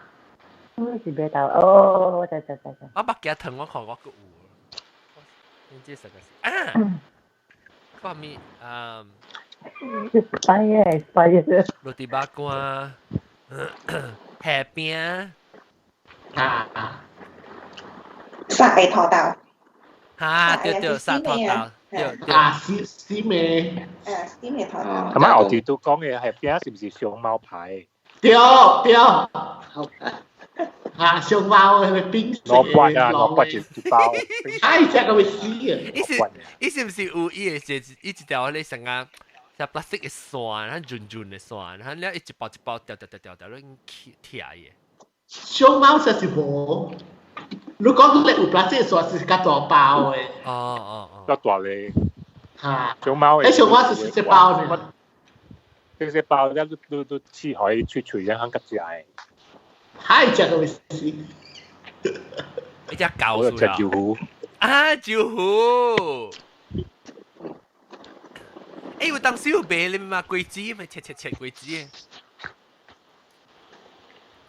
我是白豆，哦，我知知知知。我目鏡糖我看我閣有。唔知啥個是啊？看物啊。拜耶拜耶。落地肉乾，蝦餅。啊。殺嘅土豆。哈，對對，殺土豆，對對。啊，絲絲味。啊，絲味土豆。咁啊，我哋都講嘅係餅是唔是熊貓牌？對對。啊，熊貓係咪冰？攞骨啊，攞骨一包。哎，這個會死啊！伊是伊是毋是有伊個一伊一條咧成個像 plastic 的線，咱潤潤的線，咱了一包一包掉掉掉掉掉，攏拆伊。熊貓實是無。你講你有 plastic 線是較大包的。哦哦哦。較大咧。嚇。熊貓。欸，熊貓是細包呢。細細包，了你你你切開脆脆，然後較食的。係食到會死。一隻狗食招呼。啊，招呼。欸，有當時有賣你嘛？果子咪切切切果子。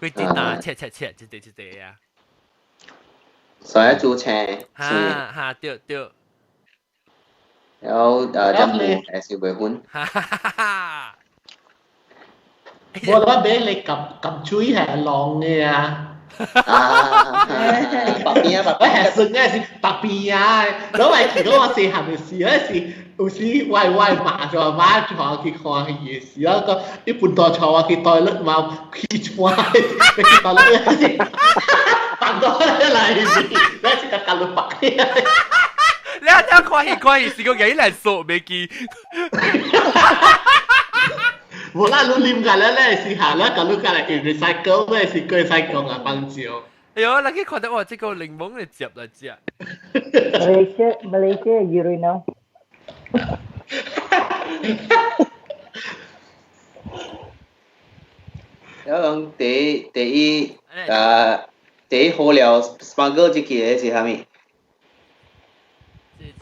果子吶，切切切，一塊一塊啊。所以煮青。哈哈，對對。然後誒，就冇還是未婚。哈哈哈！我我買你撳撳水係浪嘅啊！啊，白邊啊，白我係算嘅是白邊啊！攞嚟見到我細漢嘅時，嗰時有時我我媽就媽帶我去看戲嘅時，我講一般大帶我去 toilet 嘛，去看，去 toilet 白到嚟，你是個搞到白。你一聽看戲看戲，是個幾嚟數未記。無啦，你啉個咧咧是下咧，咁你過來 recycle 咧是過使講啊放照。哎呦，你去看到哇，這個檸檬嚟接來食。 Malaysia Malaysia urinal。有講第一啊，第一好了 smuggle 這個是啥物？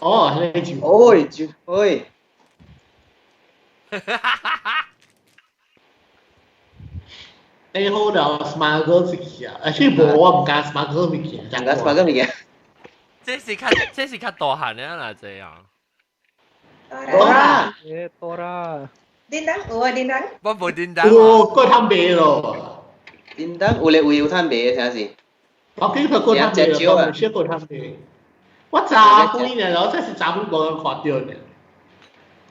哦，那酒。哦，酒，喂。你好了 smuggle 出去啊？而且無我唔敢 smuggle 物件。唔敢 smuggle 物件。這是較大漢的啦，這樣。多啦。多啦。叮當有啊，叮當。我無叮當。有過通賣咯。叮當有咧有通賣的，啥是？我記得過通賣，我唔識過通賣。我早幾年咯，這是早幾無人看到呢。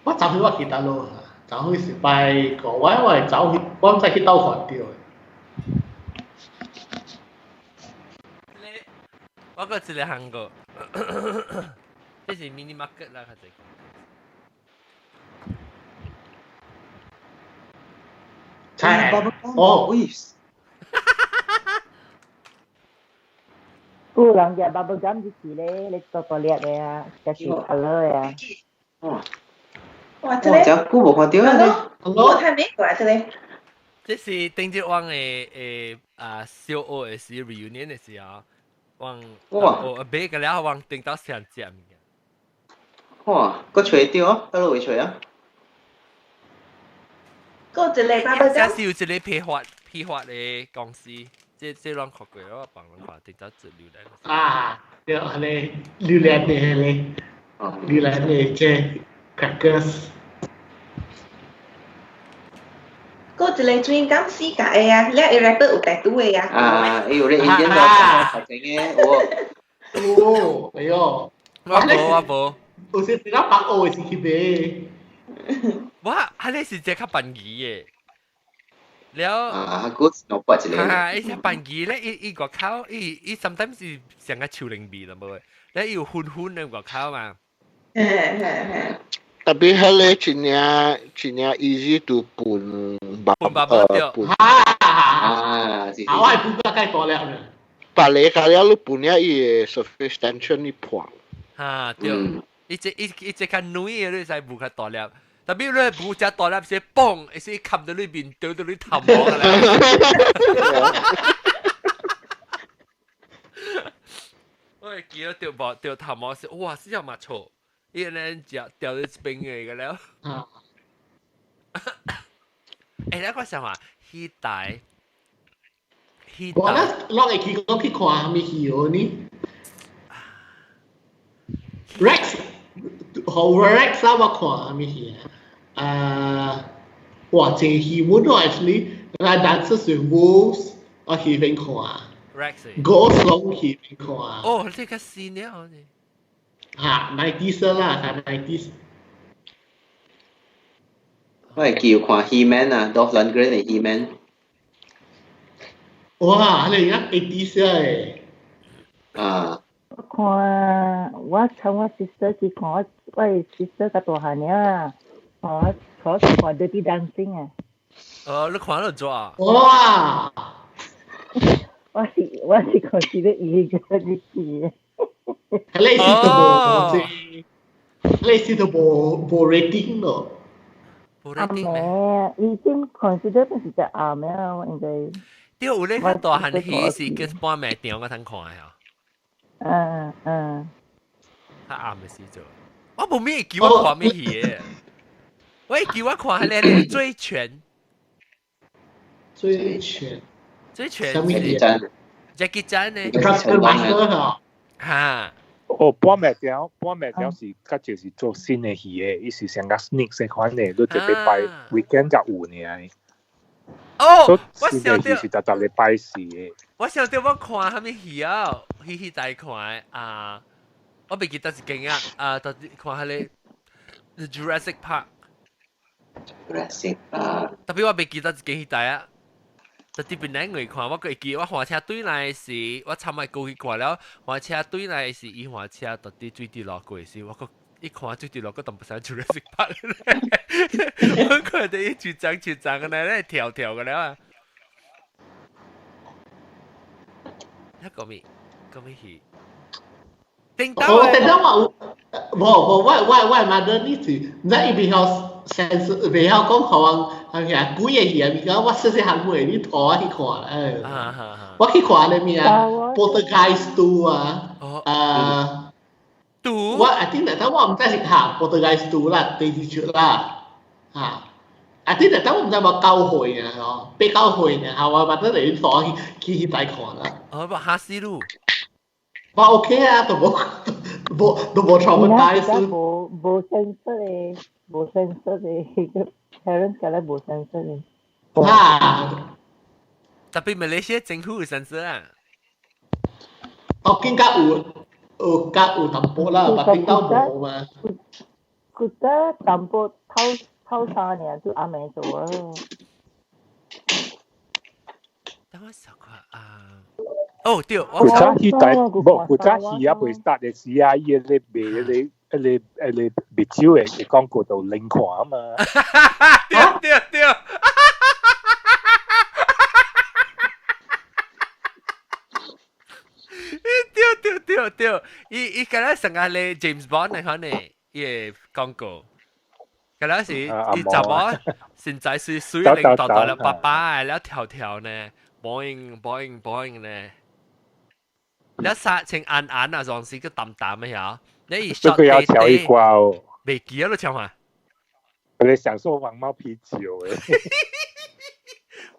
我早幾我記得咯，早幾是拜個，我我早去，我唔知去倒看到。我閣一個韓國，這是 mini market 啦，較濟。菜哦，喂！有人食 bubble gum 就是咧，你大大粒的啊，就是 colour 的啊。哇！哇，這個真久無看到啊！我睇美國這個。這是頂一往的啊小學的時 reunion 的時候，往哦買個了往頂到上食物件。哇！閣揣著啊？倒落位揣啊？閣一個 bubble 這是有一個批發的公司，這攏看過，我幫人看，頂到一榴蓮。啊，對，彼榴蓮的彼個，榴蓮的這 crackers。閣一個水感四界的啊，了伊 rapper 有台拄的啊。啊，伊有咧 Indian 頭前的，有。哦，哎喲。我無，我無。有時比較白烏的是去買。我，彼個是只較便宜的。了。啊，古老八一個。哈，伊只便宜咧，伊外口，伊 sometimes 是成個樹林味啦，無？咧伊有粉粉的外口嘛。特別彼個真正真正 easy to 分分白對。啊，是。啊，我係分得介大粒呢。別個較了，你分了伊的 surface tension 你破。哈，對。伊這伊伊這較軟的，你使無較大粒。特別你無食大粒是嘣，會使冚到你面，掉到你頭毛啦。我會記得掉毛掉頭毛是，哇！死了嘛錯，伊按呢食掉到一邊的個了。欸，我想話，彼台，彼台。我咧，我會記講去看啥物戲哦呢？Rex，好 Rex 啊！我看啥物戲啊？啊，哇！這戲我都 actually，我 Dances with Wolves 我喜歡看。 Rex。 Ghost 攏喜歡看。哦，這個新的哦。嚇，90s 啦，係 90s。我會記有看 He-Man 啊，Dolph Lundgren 的 He-Man。哇！你而家 80s 誒。啊。我看我參我 sister 去看，我 sister 較大漢爾，我我看 Dirty Dancing 啊。哦，你看了做啊？哇！我是看是咧伊個日子。你是都無，你是都無 rating 咯。無 rating 咩？已經 consider 不是只暗咩？應該。對，有咧較大漢戲是叫半暝場我通看的哦。嗯嗯。較暗的時陣，我無咩會記我看咩戲的，我會記我看彼個醉拳。醉拳。醉拳。啥物戲？Jackie Chan 呢？哈。哦，半暝場，半暝場是較少是做新的戲的，伊是像個 sneak 這款的，你一禮拜 weekend 才有爾。哦，我想到是逐逐禮拜四的。我想到我看啥物戲啊？彼台看的啊，我袂記得一間啊，啊，到底看彼個 Jurassic Park。 Jurassic Park。特別我袂記得一間彼台啊。特別邊兩個看，我閣會記，我換車對來時，我參來過去看了，換車對來時，伊換車到底水滴落過時，我閣一看就跌落個淡薄仔 Jurassic Park 我看到伊一層一層嘅咧，跳跳嘅咧啊！那個咩？個咩戲？叮當我叮當我無無我媽你是，唔知伊袂曉 sense 袂曉講台灣係咪啊？古嘅戲啊，咪講我細細漢會你拖我去看，誒，我去看咧咩啊？Poltergeist 2啊，啊，我 I think 但我唔知是嚇 Poltergeist 2啦，第二出啦，嚇。啊！啲人等我唔知有冇九歲啊，嗬，八九歲呢，嚇我捌得嚟拖去去大看啦。哦，不哈斯路。我 OK 啊，都無無都無 traumatize。無無 sensor 的，無 sensor 的，parents 個咧無 sensor 的。啊！特別馬來西亞政府有 sensor 啊。哦，更加有有較有淡薄啦，但頂到無嘛。覺得淡薄偷偷三年就阿妹做啊。等我想看啊。哦，對，古早戲大，無古早戲啊，袂 start 的時啊，伊個咧賣迄個、迄個、迄個蜜酒的廣告就冷看啊嘛。對對對。對對對對，伊伊敢若上個咧 James Bond 那款呢，伊個廣告。敢若是伊查某現在是水靈大大了爸爸，了跳跳呢，boing boing boing 呢。了殺成暗暗啊，撞死個淡淡的曉，你這個要唱一掛哦。未記得你唱嘛？我哋享受黃貓啤酒誒。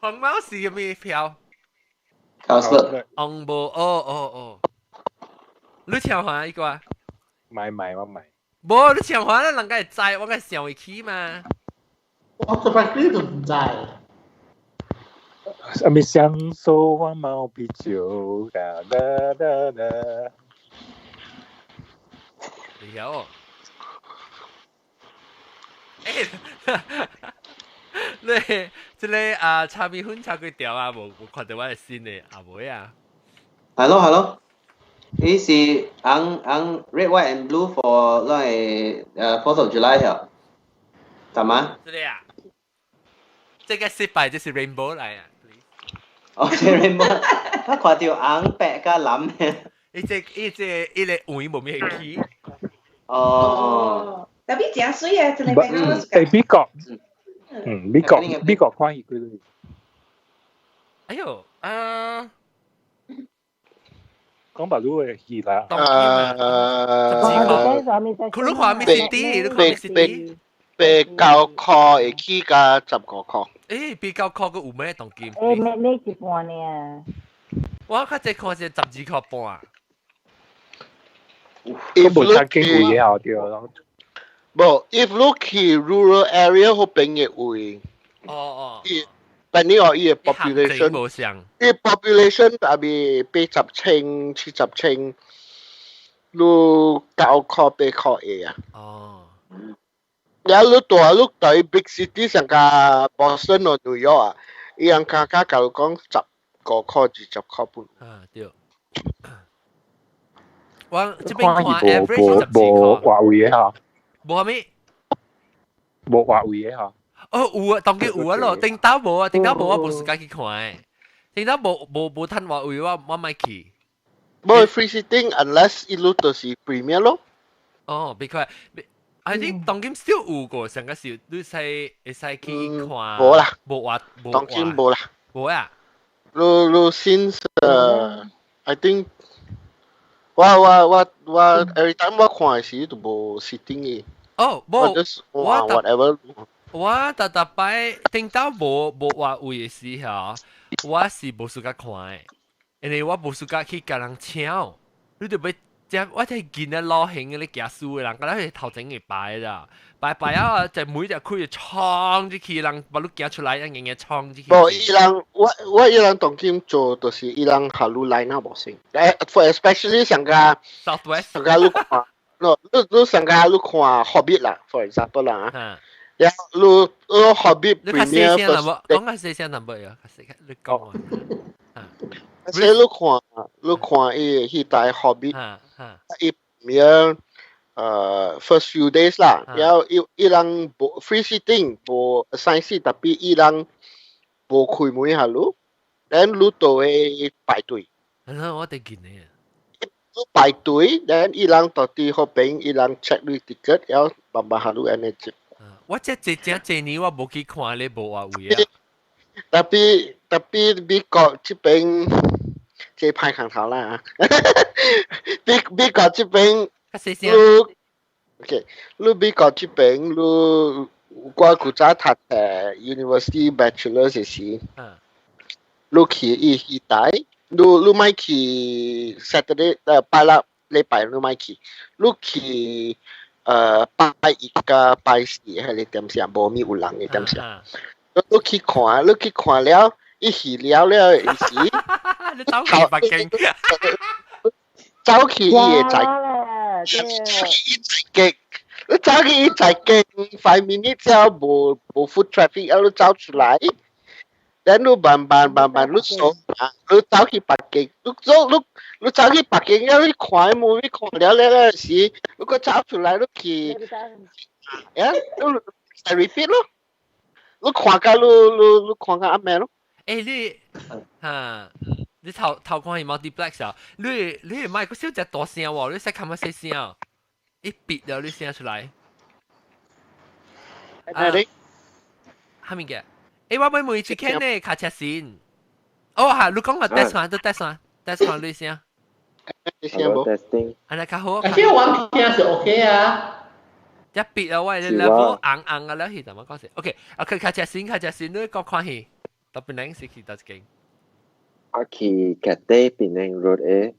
黃貓是咩票？考試。紅無哦哦哦。你唱下一個啊？買買我買。無你唱下，人家會知，我該想會起嘛。我這擺你都唔知。啥物享受黃貓啤酒？噠噠噠噠。你曉哦？欸，你這個啊，炒米粉炒幾條啊？無無看到我的新的阿妹啊。 Hello hello，伊是紅紅 red white and blue for 咱的4th of July 曉，對嗎？這個啊，這個失敗就是 rainbow 來啊。哦，這 rainbow，我看到紅白加藍的。伊這伊這伊個位無咩起。哦。特別真水啊！這個白誒，美國，嗯，美國美國看伊幾多？哎喲，啊！講白魯的戲啦。佢都看咩 CD？你看咩 CD？八九箍會起價15箍。誒，八九箍閣有咩當金？誒，買買一半爾。我較濟看是12箍半。佢無差幾貴嘅對咯。無，if 你去 rural area 嗰邊嘅位，哦哦，但你話伊個 population，伊 population 大概80千、70千，你9箍8箍會啊。哦。了你大你對 big city 上個 Boston 或 New York 啊，伊人家家假如講15箍20箍半。啊對。我這邊看 average 14 無箍。話位嘅嚇。無啥物？無話位嘅嚇。哦，有啊，當然有啊咯，頂頭無啊，頂頭無我無時間去看的。頂頭無無無趁話位，我我莫去。無 free sitting unless 伊路就是 premium 咯。哦，別看，I think 當今少有個上個時你使會使去看。無啦，無話無。當今無啦。無啊。你你 since I think 我我我我 every time 我看的時都無 sitting 的。哦，無，我 whatever。我逐逐擺頂到無無話位的時候，我是無時間看的，因為我無時間去共人搶。你著欲遮，我睇見咧老型的咧行輸的人，敢若是頭前會排咋，排排啊，就每隻開就衝入去，人把你行出來，硬硬衝入去。無，伊人我我伊人當今做，就是伊人下路 line up 無先，誒，for especially 上個 Southwest 上個你看，no，你你上個你看 Hobbit 啦，for example 啦啊。然後你你 Hobbit 你較細聲淡薄，講較細聲淡薄呀，較細，你講啊。所以你看，你看伊彼台 Hobbit，伊premiere first few days 啦，然後伊伊人無 free seating 無 assign seat，tapi 伊人無開門下路，then 你就會排隊。係咯，我哋見你啊。你排隊，then 伊人到佇後邊，伊人 check 你 ticket，然後慢慢下路按呢接。我這這這這年我無去看咧，無話位啊。 Tapi tapi 美國這邊這歹空頭啦，美美國這邊你 OK，你美國這邊你我古早讀university bachelor 時，你去伊彼台，你你莫去 Saturday 拜六禮拜你莫去，你去拜一佮拜四彼个點時無物有人的點時。你去看，你去看了，伊戲了了伊時，你走去北京，走去伊會在，伊在你走去伊在經 5 minutes 之後無無 foot traffic，啊你走出來，then 你慢慢慢慢你掃啊，你走去北京，你走你你走去北京了，你看 movie 看了了了時，你閣走出來你去，啊，你 repeat 咯。你看甲你你你看甲阿咩咯？欸，你嚇，你頭頭看係 multiplex 啊？你你唔係個小隻大聲喎，你識冚乜細聲？一別了你聲出來。啊，你哈咪嘅？欸，我咪問一間呢，卡車線。哦，嚇，你講個 test one，都 test one，test one 你聲。聲無？testing。按呢較好。而且我聽是 OK 啊。一別啊，我 level 硬硬嘅了，係怎麼講先？OK，啊，佢卡車線，卡車線，你講看戲，到邊兩是去到一間？我去 Cathay Penang Road 誒。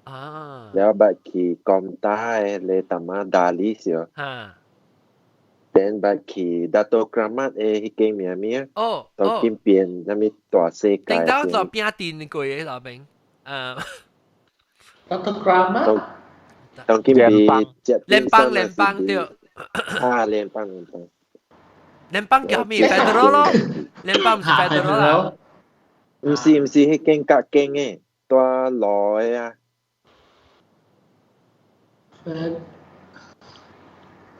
啊。了捌去 Komtar 的咧，淡仔 Dali 時。哈。 Then 捌去 Dato Keramat 的彼間名咩？哦。到金邊啥物大世界。頂到做餅店過的那邊，嗯。 Dato Keramat。當今邊聯邦聯邦對。啊，聯邦聯邦。聯邦叫咩？Federal 咯，聯邦毋是 Federal 啦。毋是毋是，彼間隔間的，蹛路的啊。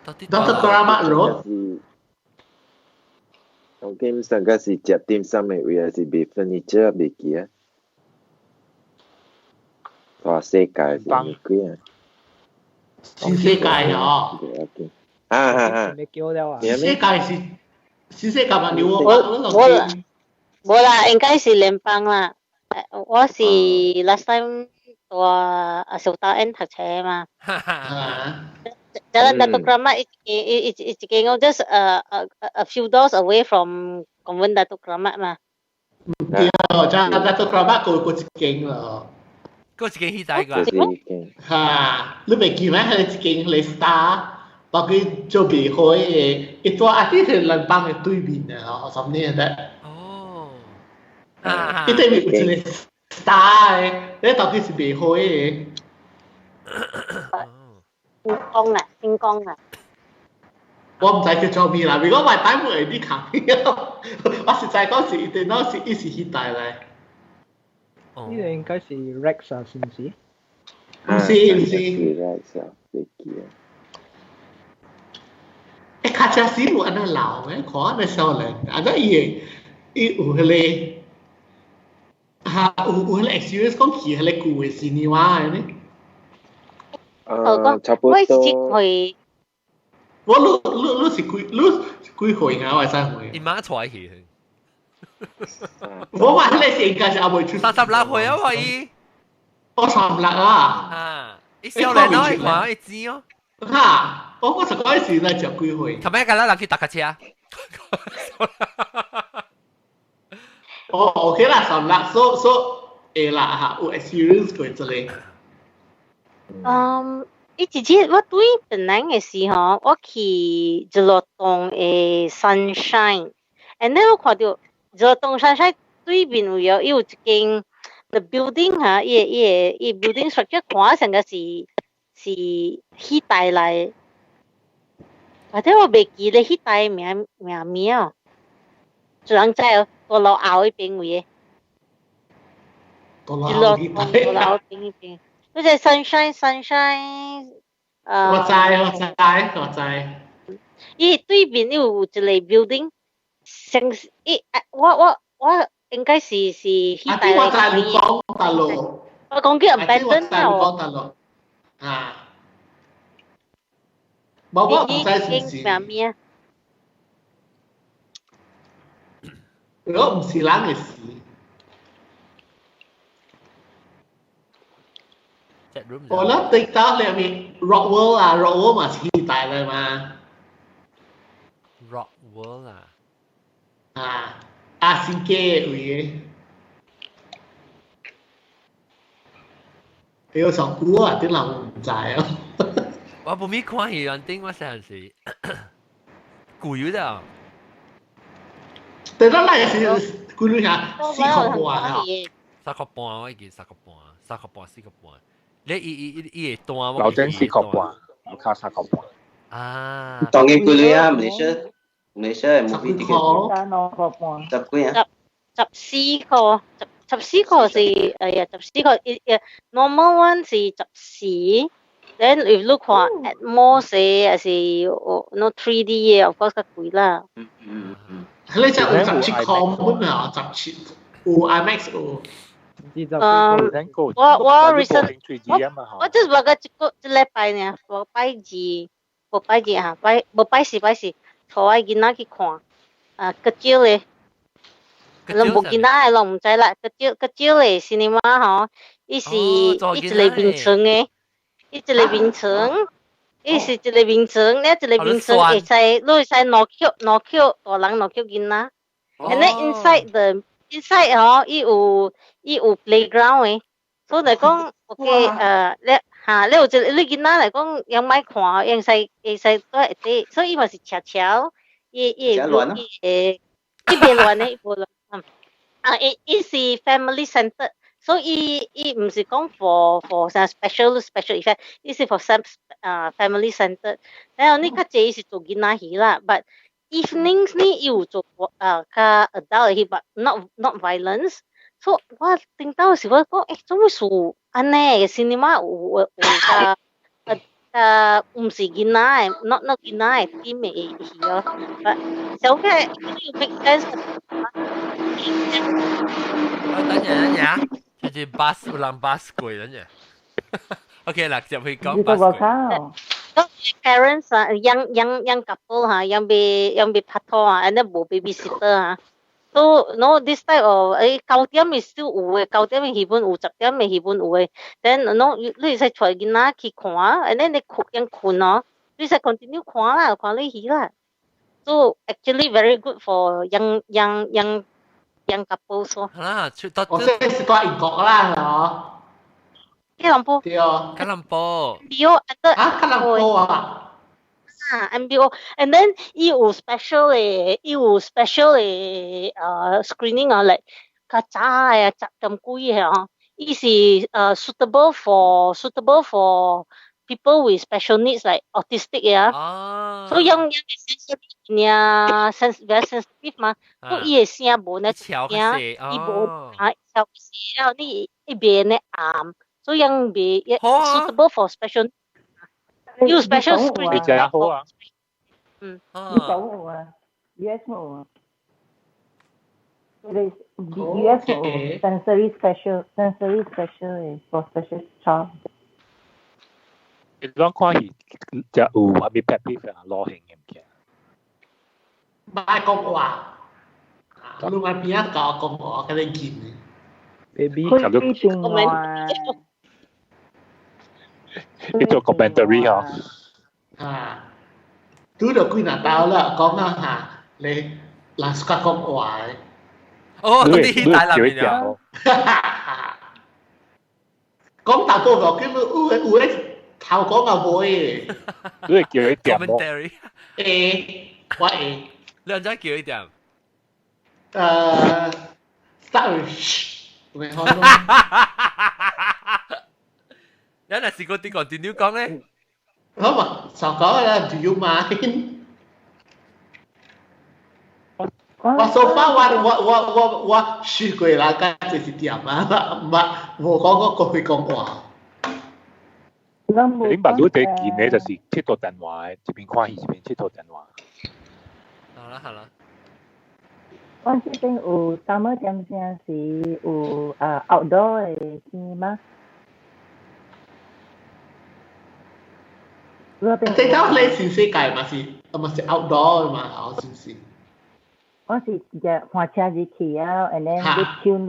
Dato Keramat Road。當今上個是食點心的位，還是賣 furniture 袂記啊？大世界是物鬼啊？新世界哦。啊啊啊！新世界是新世界嘛？你我我啦，無啦，應該是聯邦啦。我是 last time 蹛阿小大 N 讀冊嘛。Jalan Dato Keramat 一一一一間我 just a few doors away from Convent Dato Keramat 嘛。對，就 Dato Keramat 過過一間咯。過一間戲仔個。哈，你袂記咩？彼一間彼 Star，包括做賣花的，伊蹛啊，佇係聯邦的對面啊，吼，什麼的。哦。伊對面有一個 Star 的，你到底是賣花的。新光啊，新光啊。我毋知叫做咩啦，如果我帶會你看，我實在講是伊電腦是伊是彼台來。呢個應該是 Rex 啊，是毋是？毋是毋是。 Rex 啊，袂記啊。欸，卡車時有按呢老咩？看按呢少年，按呢伊會伊有彼個，哈有有彼個 experience 講去彼個舊的 cinema 的呢？我差不我是多。去。我你你你是幾你幾歲啊？我會使問。伊媽帶去。我話彼個是應該是猶未出。 36歲啊，我伊。我36啊。啊！伊少年咯，伊看伊知哦。哈！我我十個時來食幾歲？頭尾個咱人去搭架車。哦，OK 啦，36，so so 會啦嚇，有 experience 過這個。嗯，伊直接我對檳城的時候，我去日落東的 Sunshine，and then 我看到日落東 Sunshine 對面有有有一間 the building 哈，伊個伊個伊 building structure 看成個是是彼台來，或者我袂記得彼台名名名哦，就人知哦，大路後彼邊位的。大日落東大路後邊彼邊。嗰隻 Sunshine Sunshine 我知我知我知。伊對面有一個 building，成伊我應該是彼啊，我知你講大陸。我講叫 abandon 了。大陸啊。無我唔知是唔是。咩啊？如果唔是人嘅事。我諗對到裏面 Rock World 啊，Rock World 嘛是大啦嘛。 Rock World 啊。啊，啊新界位嘅。你上古啊，啲人唔知啊。我無咪看戲院頂，我細漢時舊有的。但係那是舊有下4塊半啊。3塊半我記3塊半，3塊半4塊半。你伊伊伊伊會斷我。老頂4塊半，我卡3塊半。啊。當然貴啦，馬來西亞，馬來西亞 movie ticket。3塊半。十幾啊？14塊，14塊是哎呀，十四塊，normal one 是14。Then if 你看 Atmos 還是 no 3D 嘅，of course 較貴啦。嗯嗯嗯。你只有17塊本啊，17有 IMAX 有。我 recent 我就是話個一個一禮拜呢，我拜二，無拜二哈，拜無拜四拜四，帶我囡仔去看，啊，較少咧，攏無囡仔的攏毋知啦，較少較少咧 cinema 吼，伊是伊一個眠床的，伊一個眠床，伊是一個眠床，你一個眠床會使，你會使兩口兩口大人兩口囡仔，and then inside the inside 吼，伊有 playground 的，所以來講，OK，你嚇，你有一個你囡仔來講，用莫看，用使會使都會佇，所以伊嘛是斜斜，伊伊會伊會伊袂亂的，伊無亂，啊，伊是 family centered，所以伊伊毋是講 for 啥 special effect，伊是 for some 啊 family centered，然後你較濟伊是做囡仔戲啦，but evenings 呢，伊有做啊較 adult 戲，but not violence。所以我聽到時我講，欸，做咩事按呢個 cinema 有較毋是囡仔的，not 囡仔的 theme 的戲咯。But 小可 make sense。等陣等陣，就是 bus 有人 bus 過等陣。OK 啦，就去講 bus 過。 Parents 啊，young couple 哈，樣未拍拖啊，and then 無 babysitter 啊。So no this type of 9點是still 有的，9點的戲本有，10點的戲本有的。Then no 你會使帶囡仔去看，and then 你困樣困哦，你使 continue 看啦，看你戲啦。So actually very good for young couples 咯。啊，出到我這是講英國啦，嗬。吉隆坡。對哦。吉隆坡。對啊，啊，吉隆坡啊。啊，MBO，and then 伊有 special 的，伊有 special 的screening 啊，嚟較早的10點幾的吼，伊是suitable for people with special needs like autistic 的啊，所以樣樣 sensitive 爾 very sensitive 嘛，所以伊的聲無呢聲，伊無啊調細，然後你伊袂呢暗，所以樣袂 suitable for special。有 special screen。你真好啊！嗯。你講有啊，US 冇啊。佢哋 US 冇 sensory special 嘅 for special child。你講看戲就有係咪 pet peeve 啊？攞興嘅物件。唔愛講話，你買邊一個講話，佢哋見。 baby。佢電話。你做 commentary 嗬？啊，拄到幾若道啦，講啊嚇，你人 suka 講話。哦，你去大南邊啊？講大波個，根本有的有的頭講啊無的。你會叫伊點？commentary。會，我會。你按怎叫伊點？start with sh，咪好咯。你若是個啲 continue 講咧？好嘛，就講啦，Do you mind？我 so far 我試過啦，甲這是點啊，唔捌無講過過去講話。你捌你第近嘅就是佚佗電話，一邊看戲一邊佚佗電話。好啦好啦。我這邊有三個點聲是有啊 outdoor 的戲嗎？這套你新世界嘛是，嘛是 outdoor 嘛，哦，是唔是？我是只換車入去啊，and then 你 tune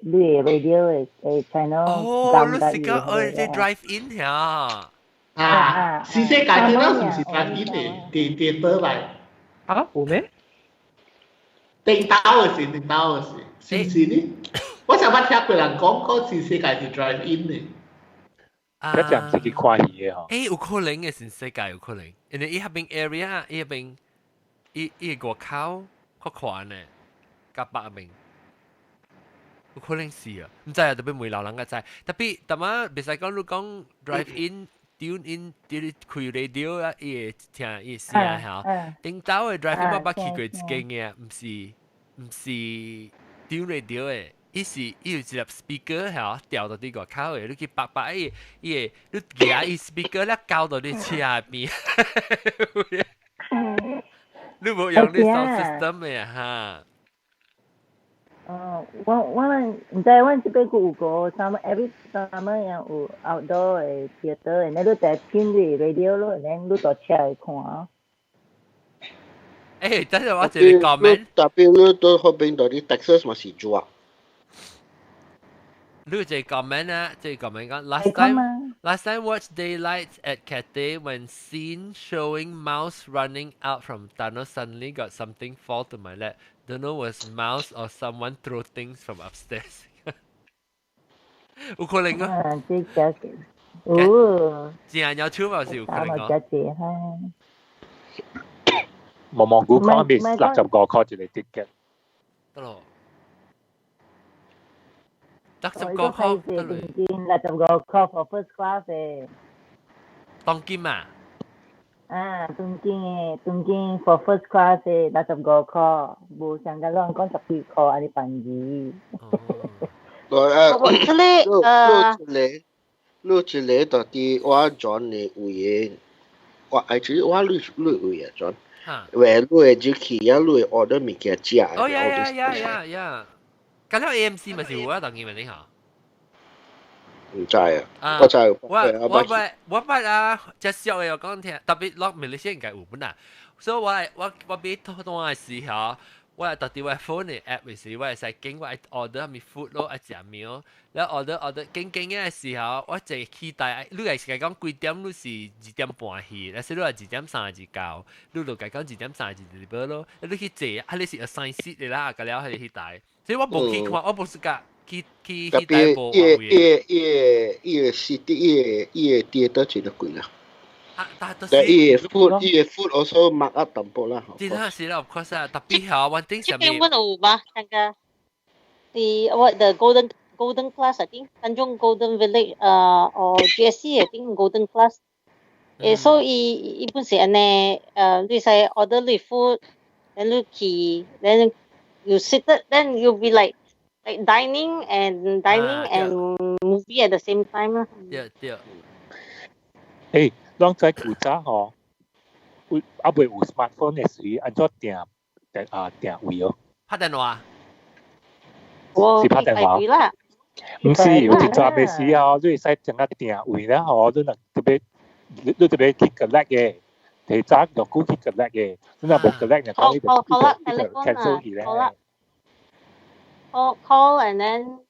你的 radio 的 channel。哦，你是講哦，這 drive in 呀？啊，新世界這套是唔是 drive in 的？佇 theater 來？啊，有咩？頂兜的是，頂兜的是，是唔是呢？我上捌聽過人講，講新世界是 drive in 的。一隻唔是去看戲嘅嗬。欸，有可能嘅新世界有可能，因為伊彼邊 area，伊彼邊，伊伊外口較寬呢，較北邊，有可能是啊，毋知啊，特別問老人較知。特別，逐擺袂使講你講 drive in、tune in，佇開 radio 啊，伊會聽伊聲嚇。頂兜的 drive in 我捌去過一間嘅，毋是 tune radio 的。伊是伊有一粒 speaker 嚇，吊到佇外口的，你去拔拔伊，伊會你舉伊 speaker 咧交到你車邊。你無用你 sound system 的哈？哦，我毋知，阮這邊閣有個 summer every summer 也有 outdoor 的 theater，然後你就聽你 radio 咯，然後你到車會看。欸，等陣我一個 comment。特別你到嗰邊到啲 Texas 嘛是做啊？你這個 comment 啊，這個 comment 講 last time watch daylight at Cathay when scene showing mouse running out from tunnel suddenly got something fall to my lap. Don't know was mouse or someone throw things from upstairs. 有可能啊。這個哦。真有手嘛是有可能講。毛毛菇講咪65塊一個 ticket。得咯。65塊得咯。65塊 for first class 的。當今啊？啊，當今的，當今 for first class 的65塊，無像甲咱講十幾塊按呢便宜。我這裡你一個到底我轉的位的，我 actually 我你位啊轉，喂，你會入去啊，你會 order 物件食。哦呀呀呀呀呀！咁了 AMC 咪是有啊，當今咪你好。唔知啊，我知。我我捌啊，隻小的我講聽，特別落馬來西亞應該有本啊，所以我買套單的時候，我係特別我 phone 的 app 的時，我會使經我 order 物 food 咯，愛食物，然後 order order 經經的時候，我坐期待，你係是講幾點？你是2點半去，但是你係2點39，你就講2點32 deliver 咯，你去坐，啊你是 assign seat 的啦，個了係去台，所以我無去看，我無是甲。去去特別伊伊伊伊個 city 伊個伊個跌得真貴啦。啊，但但伊個 food 伊個 food also mark up 淡薄啦。真係是啦，of course 啊，特別係我頂上面。這邊有嗎？那個 the what the golden class I think Tanjung Golden Village or GSC I think golden class。誒，所以伊本是按呢，你使 order 你 food，then 你去，then you sit then you be like dining and movie at the same time 啦。對對。誒，攏在古早吼，有猶未有 smartphone 的時，按怎訂訂啊訂位哦？拍電話。是拍電話。毋是，有一陣的時候，你會使將個訂位了吼，你若特別，你特別去 collect 的，提早落久去 collect 的，你若無 collect，就講你就你就 cancel 去咧。 Call call and then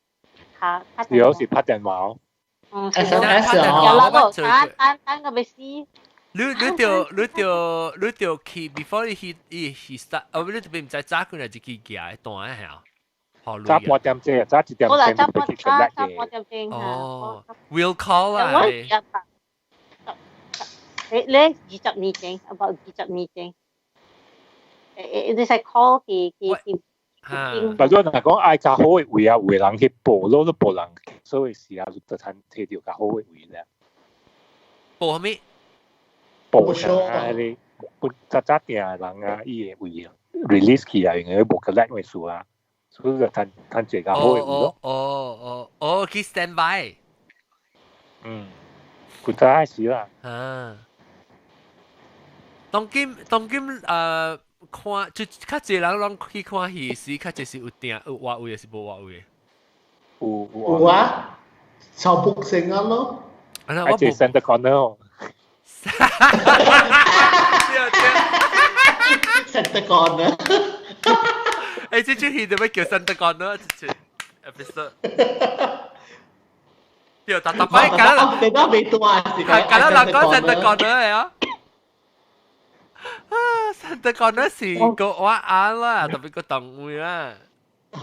打打電話。有時拍電話哦。嗯，SMS 有啦，個單單單個欲死。你著去 before 你去伊去 start，哦，你特別毋知早幾日就去寄單係啊？早半點鐘，早1點鐘就去 collect 嘅。哦，will call 啊。你你20年前，about 20年前，你使 call 去去去。但如果若講愛較好的位啊，有的人去報，攞都報人，所以時啊，就趁摕著較好的位咧。報啥物？報啊！你本早早訂的人啊，伊的位 release 起來，因為無 collect 的事啊，所以就趁趁坐較好的位咯。哦哦哦，去 stand by。嗯。古早時啦。啊，當今當今看就較濟人攏去看戲時，較濟是有訂有活位，還是無活位？有有啊，超北成啊咯。啊，我無 Center Corner。 Center Corner。欸，這出戲做咩叫 Center Corner？這出 episode。對，特特擺緊啦，你都未到啊！緊啦，人講 Center Corner 嘅啊。啊，Center Corner 是個我啱啦，特別個動物啦。嚇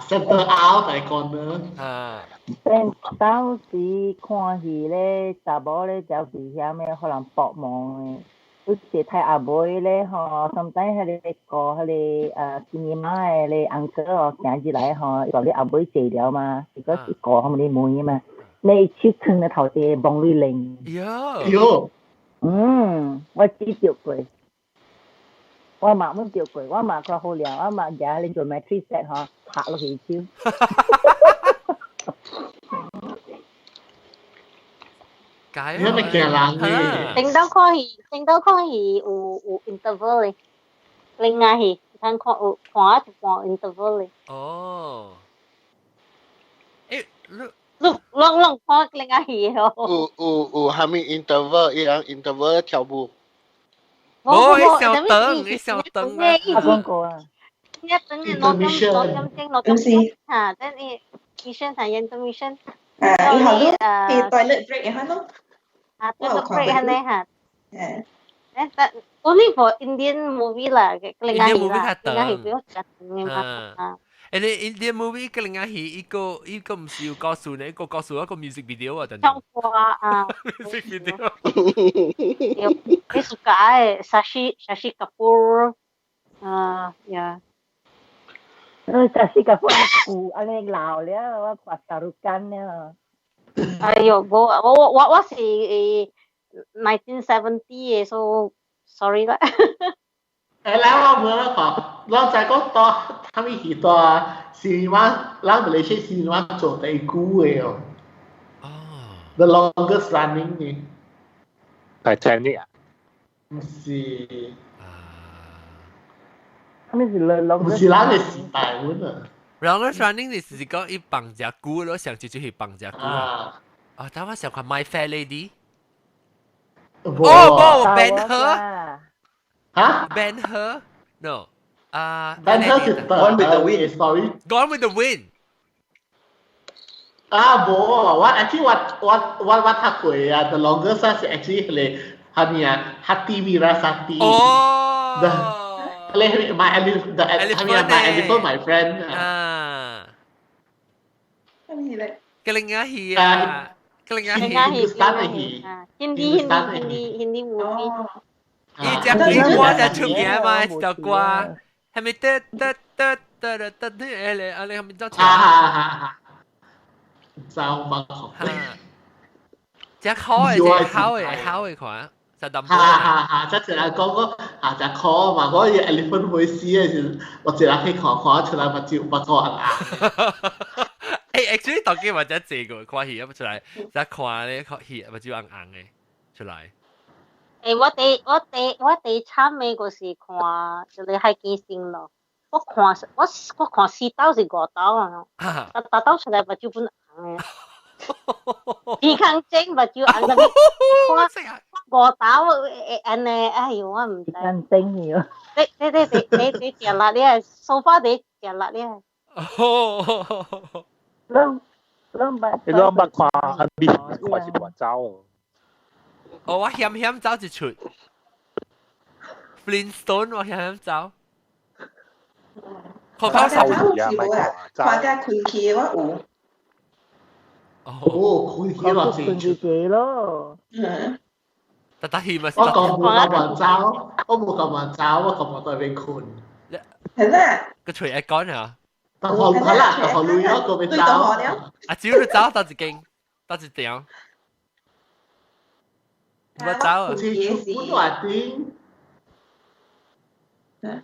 ，Center out 大 corner。啊。但當時看戲咧，查某咧就是遐咩可能博望的，有時睇阿妹咧吼，sometimes 彼個個彼個cinema 的咧 uncle 哦，行入來吼，伊予你阿妹坐了嘛，如果是個他們咧門嘛，你手囥咧頭地望你擰。喲。喲。嗯，我只著過，我嘛阮著過，我嘛看好了，我嘛舉恁做 matrix set 吼，拍落去手。解你咪驚人咧？頂到看戲，頂到看戲有 interval 咧，另外戲睇看有看一半 interval 咧。哦。欸，你你攏攏看另外戲哦。有有有，蝦米 interval？伊人 interval 跳舞。無，伊小燈，伊小燈啊！啊，講過啊。一等嘅6點6點鐘6點鐘嚇，等伊醫生係 intermission。啊，以後都去 toilet break 下咯。啊，toilet break 下呢嚇。誒，但 only for Indian movie 啦，另外戲啦，另外戲比較長嘅嘛。啊。誒，你 Indian movie 個另外戲，伊個伊個毋是有故事呢，伊個故事一個 music video 啊，等唱歌啊。 music video。你 suka 嘅 Shashi Shashi Kapoor 啊，呀。 Shashi Kapoor 有按呢老了，我看沙魯干了。哎喲，我我我我是 1970 嘅，so sorry 啦。誒，來我問一個，我就講到他們戲多是我，咱馬來西亞是我做第久的哦。哦。 The longest running 嘅。 Titanic 啊？毋是。他們是 the 毋是咱的時代阮啊。 Longest running 是講伊放隻久咯，上次就是放隻久啊。啊，等我想看 My Fair Lady。哦，無 Ben Hur。嚇？Ben Hur？No。啊。 Ben Hur 是 Gone with the Wind。 Sorry。 Gone with the Wind。啊，無，我 actually 我我我我讀過啊，the longest 是 actually 彼個蝦米啊，Hati Wirasati。哦。 The my elephant, the 蝦米啊，my elephant, my friend 啊。蝦米咧？個另外戲啊，個另外戲。另外戲，Hindi Hindi Hindi Hindi movie。伊隻伊歌就出名嘛，一條歌，係咪得得得得得得得咧？啊，你係咪走唱？哈哈哈！走嘛，隻好嘅，隻好嘅，好嘅款，就淡哈哈哈！即係人講個啊，隻好嘛，我 elephant 會死嘅時，我一人去看看出來，目睭目眶紅。欸，actually 當今或者這個看戲啊，出來，只看咧看戲目睭紅紅嘅出來。欸，我第我第我第慘的就是看，就是海基星咯。我看我我看四道是五道啊，逐道出來目睭本紅的。健康症目睭紅，特別看五道會按呢，哎喲，我毋知。眼睛喲。你你你你你食辣咧，梳化你食辣咧。哦。攏攏捌。你攏捌看阿咪看是偌走？哦，我險險走一出。Flintstone 我險險走。看甲走是無啊，看甲開氣我有。哦，開氣我是。開氣咯。嗯。特特戲咪。我講無咁慢走，我無咁慢走，我咁慢在邊困。係啦。個喙會乾啊。大學好啦，大學女咯，個邊走。啊，只要你走到一間，到一條。我走啊。出本頂。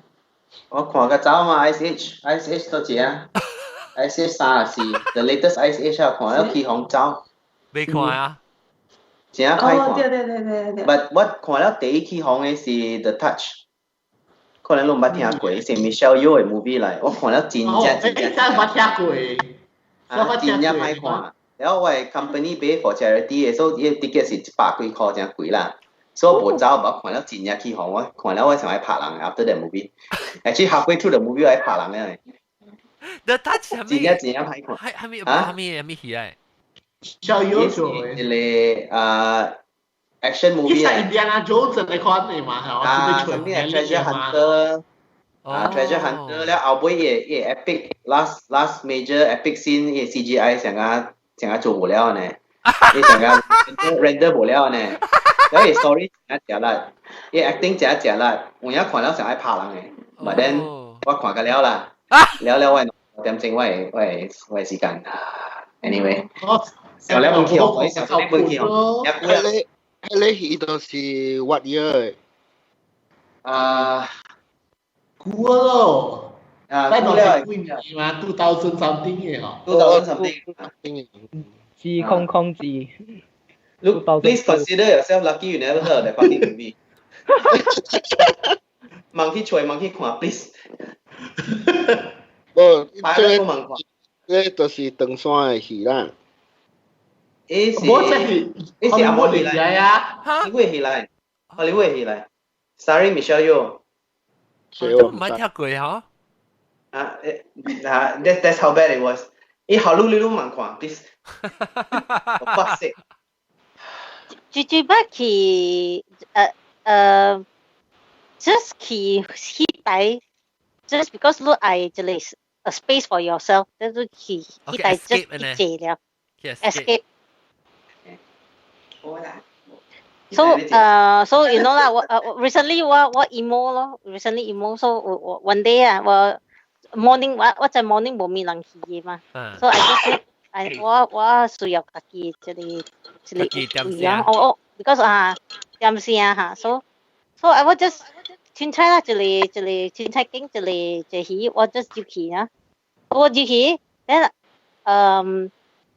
我看個走嘛，Ice Age，Ice Age 多謝啊，Ice Age 34，the latest Ice Age 啊，看了起紅走。未看啊？真歹看。哦，對對對對對。 But 我看了第一起紅的是 The Touch，可能你毋捌聽過，是 Michelle Yeoh 的 movie 來，我看了真正真正。真捌聽過。啊，真正歹看。然後我的 company 買 for charity 的，所以伊個 ticket 是100幾箍，真貴啦。所以我無走，我看了真正起哄，我看了我想愛拍人。After that movie，actually halfway through the movie 我愛拍人了。 The Touch 係真正真正歹看。係係咪係咪係咪戲來？小有做一個啊 action movie 其實 Indiana Jones 你看的嘛，係啊，什麼 Treasure Hunter 啊，Treasure Hunter 了後尾伊個 epic last major epic scene 伊個 CGI 成個成個做無了呢，伊成個 render 無了呢，了伊 story 真食力，伊 acting 真食力，有影看了想愛拍人的，but then 我看過了啦，了了我點鐘我的時間，anyway，小了無去，我小了無去。彼個戲都是 what year？啊，久咯，啊，咱都是幾年嘛，2000 something 的吼，2000 something。二空空二。 Look, please consider yourself lucky you never heard of that fucking movie. 盲去揣，盲去看，please。無，這個盲看。這就是長山的戲啦。伊是，無這是，伊是阿摩戲來啊，荷里活戲來，荷里活戲來。Sorry, Michelle Yeoh。都唔捌聽過嗬。啊，啊，that's how bad it was。伊好努力都盲看，please。我發誓。最最捌去just 去去台，just because 你愛一個 a space for yourself，就是去去台 just 去坐了，escape。So you know 啦，我recently 我 emo 咯，recently emo，so 我 one day 啊，我 morning 我在 morning 無物人去嘅嘛，so I just I 我需要家己一個一個位啊，我我 because 啊點聲哈，so I was just 凊彩啦，一個一個凊彩景一個一個戲，我 just 入去啊，我入去，then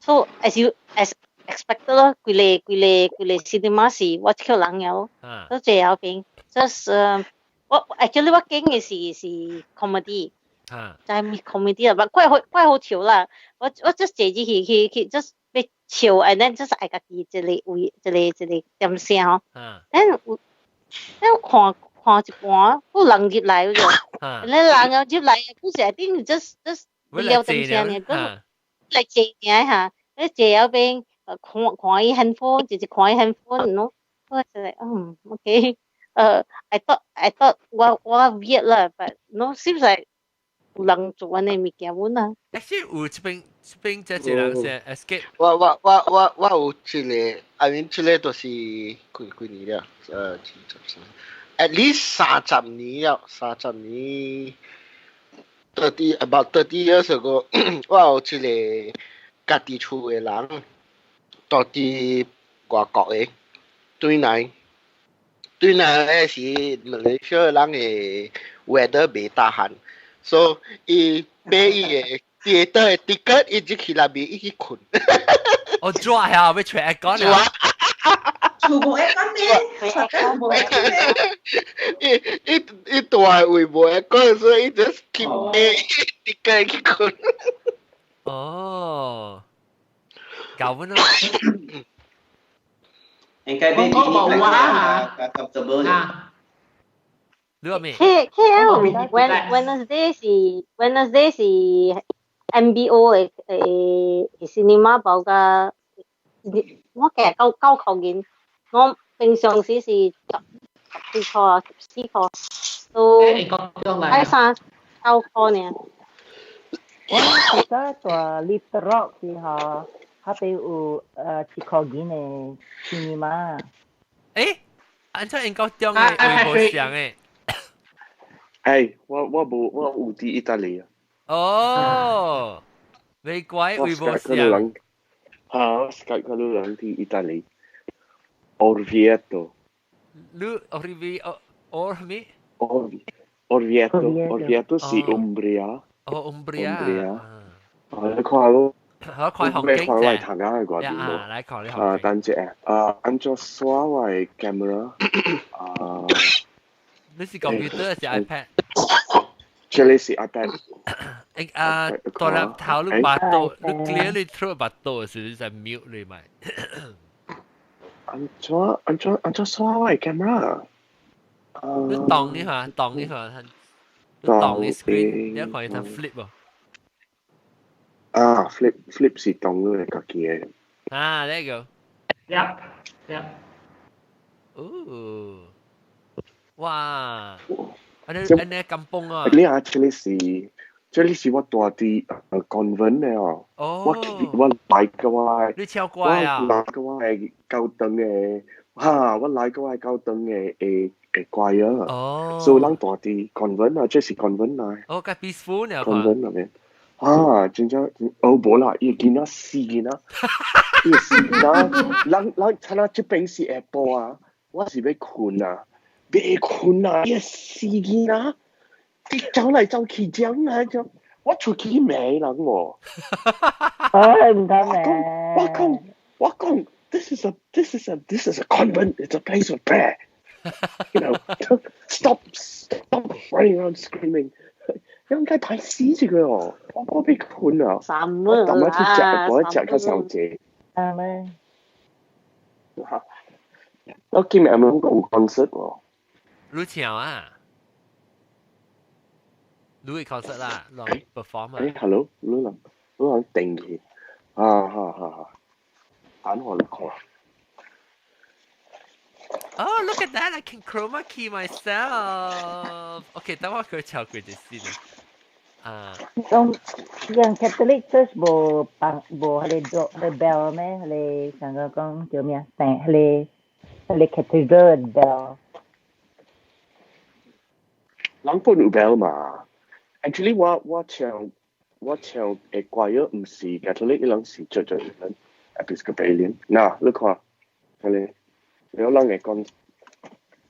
so as you as expected 咯，規個規個規個 cinema 是我一個人了，都坐後邊，just 我 actually 我揀的是 comedy。在 comedy 啊，不怪好怪好笑啦。我 just 坐入去去去，just 欲笑，and then just 愛家己一個位一個一個點聲吼。then 咱看看一半，有人入來咗，你人入來，不是 I think just 聊點聲呢，來坐爾哈，你坐後邊看看伊 handphone，直直看伊 handphone 喏，我就嚟OK，I thought 我 weird 啦，but no seems like 有人做按呢物件阮啊。 Actually 有這邊這一人是 escape。我有一個，I mean 這個就是幾幾年了，73，at least 30年了，三十年， about 30 years ago，我有一個家己厝的人，住佇外國的，對來對來彼時馬來西亞人的 weather 袂 tahan，所以伊買伊個 theater 的 ticket，伊入去內面伊去睏。我抓啊，欲揣 aircon 啊！厝無 aircon 呢？無 aircon 呢？伊大位無 aircon，所以伊 just keep 買 ticket 去睏。哦，搞唔咯？應該比我冇啊，comfortable。你話咩 K L Wednesday 是 MBO 的 cinema 包甲，我記得9塊銀，我平常時是10幾塊啊，14塊，都愛3 9塊呢。我記得蹛 Little Rock 時候，彼邊有1塊銀的 cinema。欸，按怎英國中的位無相的？誒，我無我有佇意大利啊。哦，袂怪位無相。嚇，我 Skype 看到人佇意大利，Orvieto。你 Orvieto or 咩？Orvieto，Orvieto 是 Umbria。哦，Umbria。哦，你看咯。我看紅景啫。我頭家係嗰邊啊，來看你啊，等陣啊，按照刷我的 camera 啊。你是 computer 還是 iPad？這裡是 iPad。誒啊，大粒頭你巴肚，你 clear 你 throat 巴肚時，你就 mute 你咪。按怎刷我的 camera？你當你下，當你下，你當你 screen，你看伊通 flip 無？啊，flip flip 是當你家己的。啊，呢個。 Yep. 哦，哇！按呢按呢甘榜啊！你啊，這裡是我住佇convent 的哦。哦。我去我來過我。你超乖啊！我來過我的教堂的，哈！我來過我的教堂的的 choir。哦。所以咱住佇 convent 啊，這是 convent 來。哦，較 peaceful 呢？convent 那邊。啊，真正哦無啦，伊囡仔死囡仔，伊死囡仔，人人睇下這邊是下晡啊，我是欲睏啊，欲睏啊，伊死囡仔，伊走來走去講啊，就我出去罵人喎。唉，毋通罵。我講，this is a convent, it's a place of prayer. Stop running around screaming. 應該睇死住佢哦，我俾困啊！我抌一隻嗰一隻較上濟。係咩？我今日有冇講 concert 喎？你唱啊？你會 concert 啦，落 perform 啊？誒，hello，你人定去，啊哈哈哈，等我嚟看。 Oh, look at that! I can chroma key myself. Okay, 等我佢唱過就先啊。咁人 Catholic Church 無幫無彼個做彼個 bell 咩？彼個上個講叫咩？聖彼個 cathedral bell。人本有 bell 嘛？Actually，我唱的歌毋是 Catholic，伊人是做做人 Episcopalian。嗱，你看，彼個。了人會講，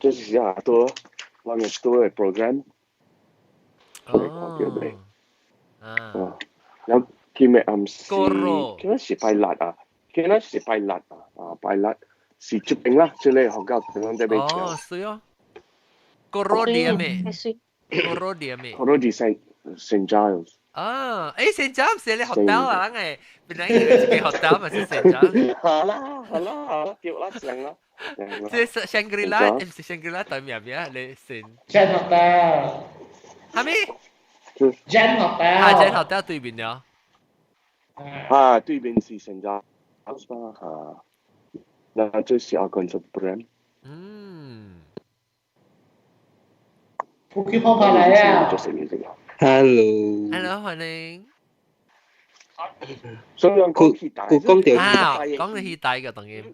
這是啥多，人會多的 program，哦，看到未？啊，了今日暗時，今日是拜六啊，今日是拜六啊，啊拜六是這邊啦，這個學校這邊這邊哦，是哦，coro 點咩？coro 點咩？coro 佇 Saint Giles。啊，誒，Saint Giles 是你學校啊，人誒，本來以為這個學校嘛是 Saint Giles。好啦，好啦，好啦，對啦，正啦。這是香格里拉，毋是香格里拉對面咩？你先。 Jen Hotel。係咪？Jen Hotel。啊，Jen Hotel 對面了。啊，對面是 Saint Giles 嘛？嚇，那這是阿個 program。嗯。不去泡泡來啊！Hello。 Hello，歡迎。所以講戲帶，佢講到啊，講到戲帶嘅當然。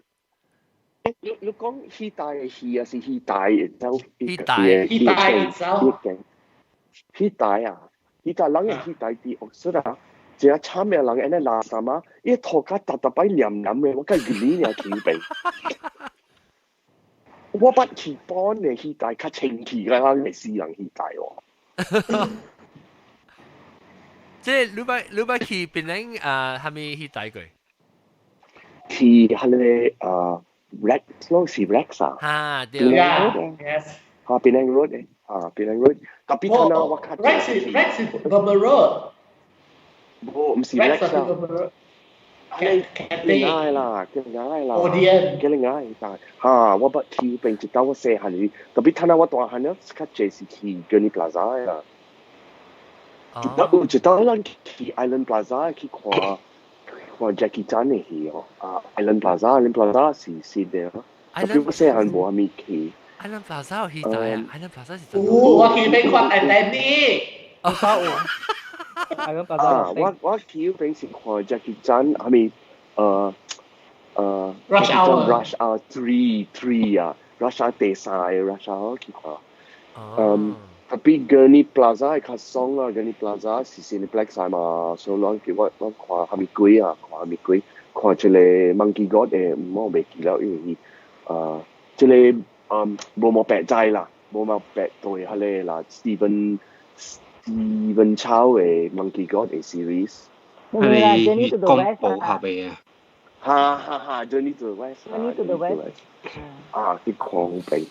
你講戲帶嘅戲啊，是戲帶走，戲帶，戲帶走，戲帶啊，戲帶人嘅戲帶佇學術啊，一個慘嘅人按呢垃圾啊，伊塗甲逐逐擺黏黏嘅，我甲入呢爾起病。我捌去幫嘅戲帶較清氣，個人嘅私人戲帶喎。即係你捌去檳城啊？係咪戲帶過？去彼個啊 Rex 咯，是 Rex 啊。啊，對。 Yes。啊，Penang Road 誒，啊，Penang Road。特別睇下我較 Rex 是 Rex 是 Burma Road。無，毋是 Rex 啊。叫另外啦，叫另外啦，叫另外但嚇，我捌去邊一道我細漢時，特別睇下我大漢了，較濟是去 Gurney Plaza 啦。有一道咱去 Island Plaza 去看看 Jackie Chan 的戲哦，啊 Island Plaza，Island Plaza 是新的，特別我細漢無啥物去。 Island Plaza 有戲睇啊，Island Plaza 是有，我去邊看 Titanic。啊，我去嗰邊是看 Jackie Chan，係咪？Rush Hour Rush Hour three 啊，Rush Hour 第三個 Rush Hour 去看。嗯，特別 Gurney Plaza 較爽啊，Gurney Plaza 是 Cineplex 嘛，所以咱叫我看蝦米鬼啊，看蝦米鬼，看一個 Monkey God 的，我袂記了，因為啊，這個無毛白仔啦，無毛白對彼個啦，Stephen Chow 的 Monkey God 的 series。係講寶合嘅啊。哈哈哈，Journey to the West。 Journey to the West。啊，啲狂病。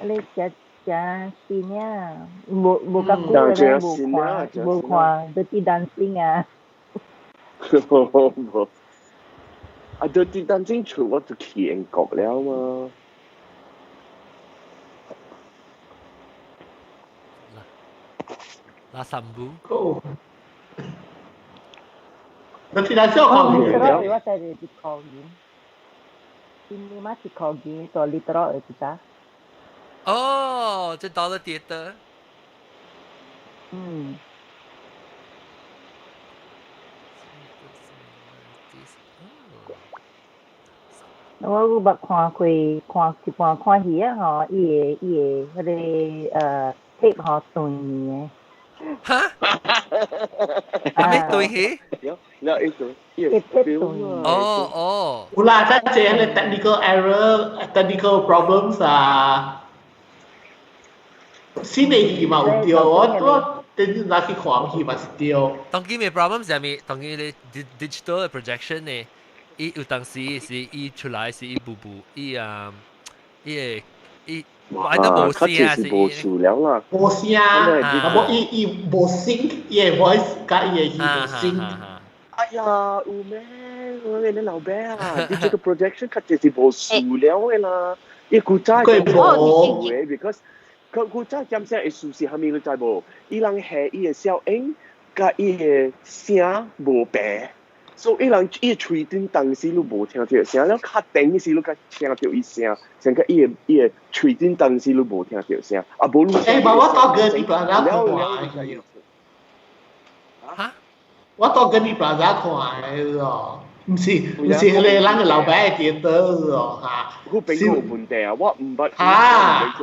你食食新啊，無無較久咧，無看無看 Dirty Dancing 啊。無。啊，Dirty Dancing 出我就去英國了嘛。拉三步。 Dirty Dancing 我看過。我睇住一箍銀，今年嘛一箍銀，做 little 會一隻。哦，這到了跌的。嗯。我有捌看過，看一半看戲啊吼，伊個伊個彼個tape 吼斷的。哈？咩斷去？有，有一種，一斷。哦哦。有啦，真係個 technical error、technical problems 啊。新的戲嘛有對，我頂陣去看戲嘛是對。當今嘅 problem 係咩？當今嘅 digital projection 呢？伊有當時是伊出來是伊步步伊啊，伊會伊玩得無聲啊，是無數了啦。無聲，啊無伊伊無 sync，伊個 voice 佮伊個戲無 sync。哎呀，有咩？我你老爸啊，digital projection 較濟是無數了的啦。伊古早就無嘅，because 佢古早點聲會數是蝦米？你知無？伊人下伊個小音，佮伊個聲無白。所以伊人伊喙頂當時你無聽著聲，了較頂時你較聽著伊聲，成個伊個伊個喙頂當時你無聽著聲，啊無你。欸，無我到 Gurney Plaza 看的。哈？我到 Gurney Plaza 看的哦，毋是毋是彼個咱個老爸的電腦哦，哈。我朋友有問題啊，我毋捌。啊。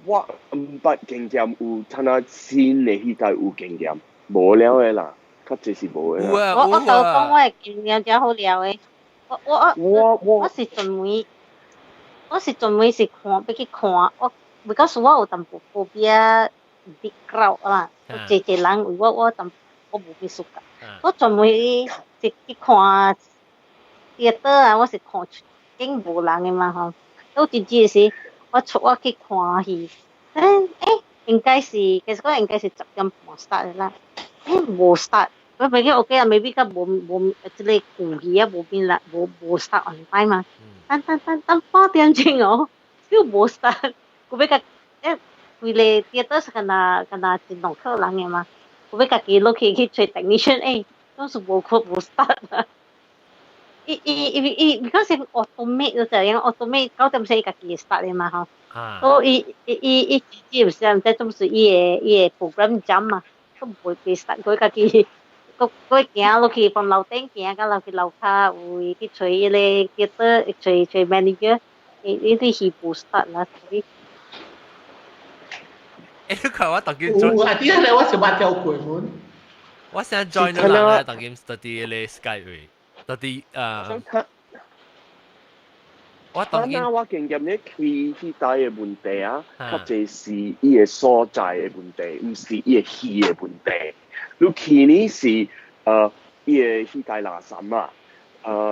我毋捌經驗有，參那新的彼代有經驗，無了的啦。較濟是無的啦。我就講我的經驗真好料的。我我我我是準備，我是準備是看，欲去看。我because 我有淡薄 phobia big crowd 啦，濟濟人為我我淡我無必須㗎。我專門是去看 theater 啊，我是看景無人的嘛吼。有一日是，我出我去看戲，欸應該是，其實講應該是10點半 start 的啦。欸無 start。我朋友 OK 啊，maybe 較無無這個舊戲啊，無變啦，無無 start on time 嘛。等等等等半點鐘哦，又無 start，佢欲共欸規個 theater 是敢若敢若真兩客人的嘛，佢欲家己落去去揣 technician 欸，攏是無看無 start 啊。伊伊伊伊，because 是 automate 就這樣，automate 9點鐘伊家己 start 的嘛吼。所以伊伊伊伊直接毋知總是伊个伊个 program jam 嘛，都袂袂 start 佢家己。閣閣行落去從樓頂行到落去樓跤有去揣彼個叫做揣揣 manager，伊伊對戲無 start 啦，所以。欸，你看我當今有啊，點解咧？我是捌跳過門。我現在 join 咗人咧，當今到佇咧 Skype 位，到佇啊。我當今我經驗咧開彼代的問題啊，較濟是伊個所在的問題，毋是伊個戲的問題。你去呢是伊個彼代垃圾啊，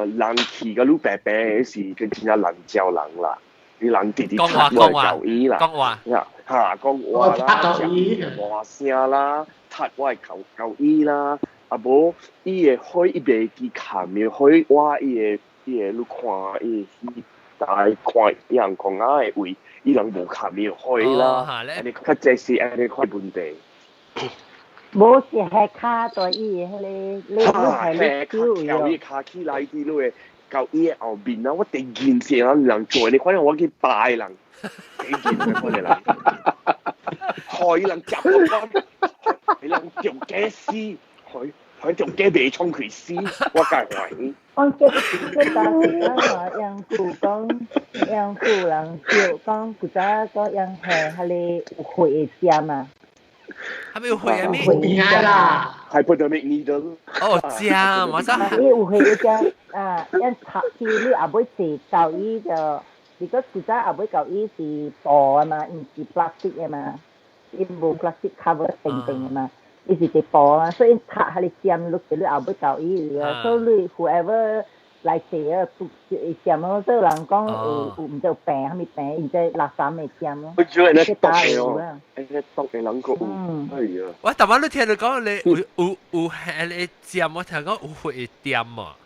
人去甲你白白的是佢真正人招人啦，你人直直踢我的舊醫啦，講話，嚇講話啦，講話聲啦，踢我的舊舊醫啦，啊無伊會開伊袂記冚的，開我伊個伊個你看伊彼代看伊人講啊的位，伊人無冚的開啦，按呢較濟是按呢款問題。無是係卡在伊個彼個，你你係你跳伊卡起來佇你個到伊個後面啊！我第二件人人做，你可能我去拜人，第二件可能人，害人夾我，伊人條雞死，害害條雞袂衝佢死，我梗係懷疑。我這這當時講話，養古講養古人笑講古早講養係彼個有血的針啊。係咪有血啊？咩？變啦！Hypodermic needle。哦，針，我真係。你有血的針啊，一插去你後尾坐舊衣就，如果古早後尾舊衣是布的嘛，毋是 plastic 的嘛。伊無 plastic cover 定定嘅嘛，伊是一布啊，所以拆下你尖落去，你後尾到伊，所以你 whoever 來坐啊，會尖咯。所以人講有毋知有病，啥物病，伊這垃圾會尖咯。我主要係毒嘅哦，係毒嘅人個有，哎呀！我頭晚都聽你講你有係你尖，我聽講有會點啊。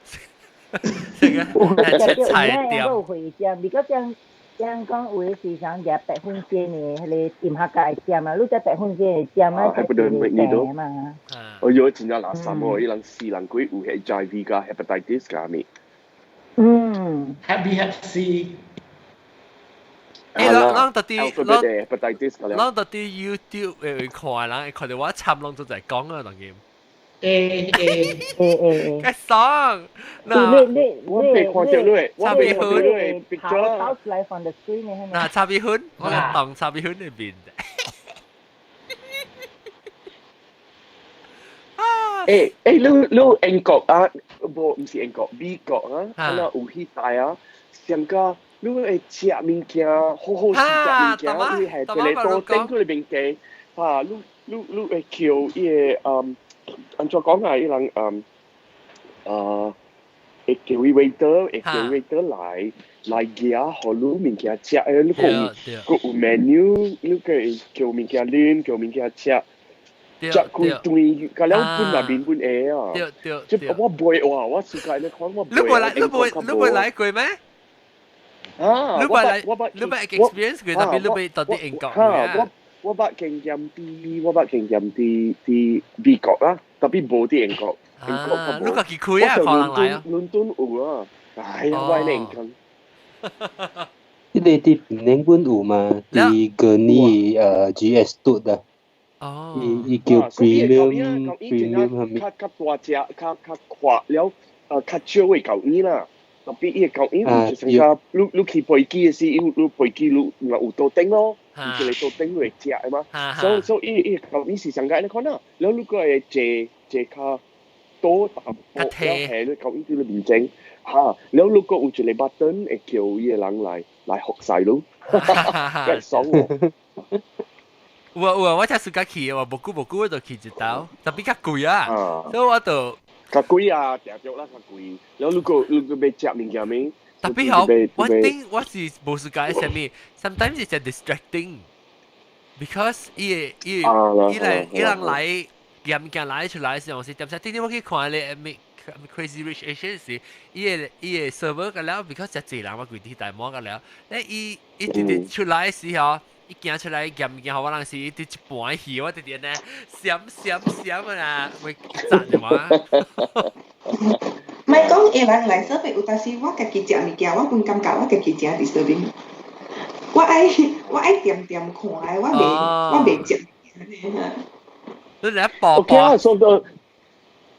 這個係切菜點。有會尖，如果像像講有的時常食白粉煎的，彼個甜客家會尖啊，你食白粉煎會尖啊，係不對，你都。嘛。哎呦，真正垃圾哦！伊人死人鬼有 HIV 加 hepatitis 加咩？嗯。 Hep B Hep C。誒，咱到底咱咱到底 YouTube 會看，人會看到我參攏總在講啊，當今。誒誒誒誒，較爽。嗱，你你我未看到你，插鼻粉，跑出來 from the screen 嘅。嗱，插鼻粉，我來當插鼻粉裏邊。誒誒，你英國啊，無毋是英國，美國啊，啊那有去帶啊，上個你會食物件，好好食食物件，你係一個桌頂佢裏面嘅，啊，你會叫伊個嗯。按怎講啊？伊人嗯啊，會叫伊 waiter，會叫 waiter 來夾，予你物件食。誒，你閣有閣有 menu，你閣會叫物件啉，叫物件食。食規頓，甲了本內面本會啊！對對對，我袂哇，我世界你看我你無來，你無來過咩？啊！你無來，你無 experience 過，特別你無到底英國啊？我捌經驗佇，我捌經驗佇美國啊，特別無佇英國。英國較無。你家己開啊，可能來啊。倫敦有啊，哎呀，我係講。呢個佇檳城本有嘛？佇個呢GS 嘟啊。哦。伊叫 premium premium 係咪？較較大隻，較較闊了，較少的舊院啦。特別伊個舊院就成個，你去飛機的時，你飛機你若有桌頂咯。有一個桌頂會食的嘛，所以伊舊院是上個按呢款啊，了你閣會坐坐較多淡薄，了係你舊院佇你面前，哈，了你閣有一個 button 會叫伊個人來服侍你，真爽哦！有啊有啊，我才暑假去，我無久無久我就去一道，特別較貴啊，所以我就較貴啊，定著啦較貴，了你閣欲食物件咩？特別好，我頂我是無時間啥物，sometimes it's a distracting，because 伊伊伊來伊人來夾物件來出來時，我是點解？頂頂我去看咧咩 Crazy Rich Asians 時，伊個 server 個了，because 真濟人我規天大滿個了，咧伊伊直直出來時吼，伊行出來夾物件，予我人是伊佇一半戲，我直直呢閃閃閃啊，會讚嘛。唔係講會人來設備，有當時我家己食物件，我本感覺我家己食 disturbing。我愛點點看的，我袂食。你來播 OK 啊，說到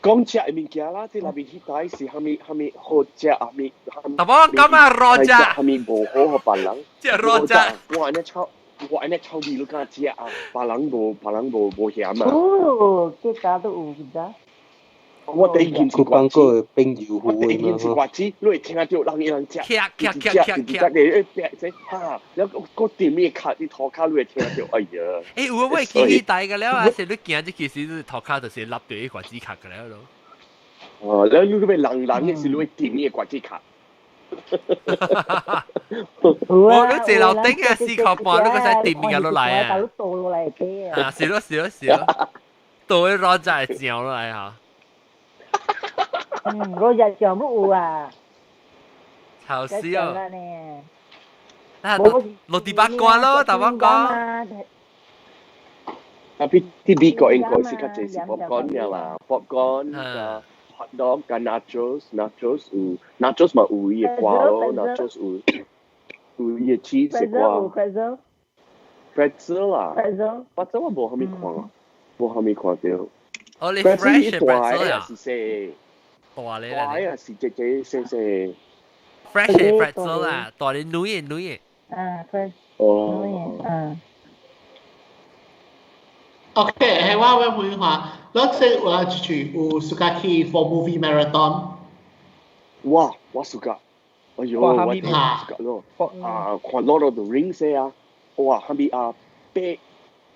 講食的物件啦，這內面彼台是啥物啥物好食啊？物淡薄講啊，肉食，啥物無好予別人？食肉食，我按呢臭，我按呢臭味你敢食啊？別人無嫌啊。哦，這家都有咋？我第一件是瓜子，我第一件是瓜子，你會聽到人伊人食，一直食，一直食，會變這哈，然後個店面卡，你塗跤你會聽到，哎呀！欸，有我會記起大個了啊，是你行這其實是塗跤就是立住伊瓜子殼個了咯。哦，然後你個人人的是你會掂伊瓜子殼。我你坐樓頂啊，4塊半，你個使掂物件落來啊？倒落來底啊！啊，是咯是咯是咯，倒去攞只會上落來嚇。嗯，我日上都有啊。臭死哦！啊，落地八卦咯，大把講。啊，比啲美國應該是較濟是 popcorn 嘅啦，popcorn 加 hot dog 加 nachos，nachos 有 nachos 嘛有伊個瓜咯，nachos 有伊個 cheese 嘅瓜。pretzel 啊，pretzel 我無蝦米看，無蝦米看到。哦，你 fresh 嘅 pretzel 啊？是細。大咧，大啊是隻隻細細。 fresh 嘅 pretzel 啊，大咧軟嘅軟嘅。啊，fresh。哦。嗯。 OK，係我我問下，攞即我出去有暑假去 for movie marathon。哇！我暑假，哎呦，我暑假咯，啊，看 Lord of the Rings 啊，哇，後面啊八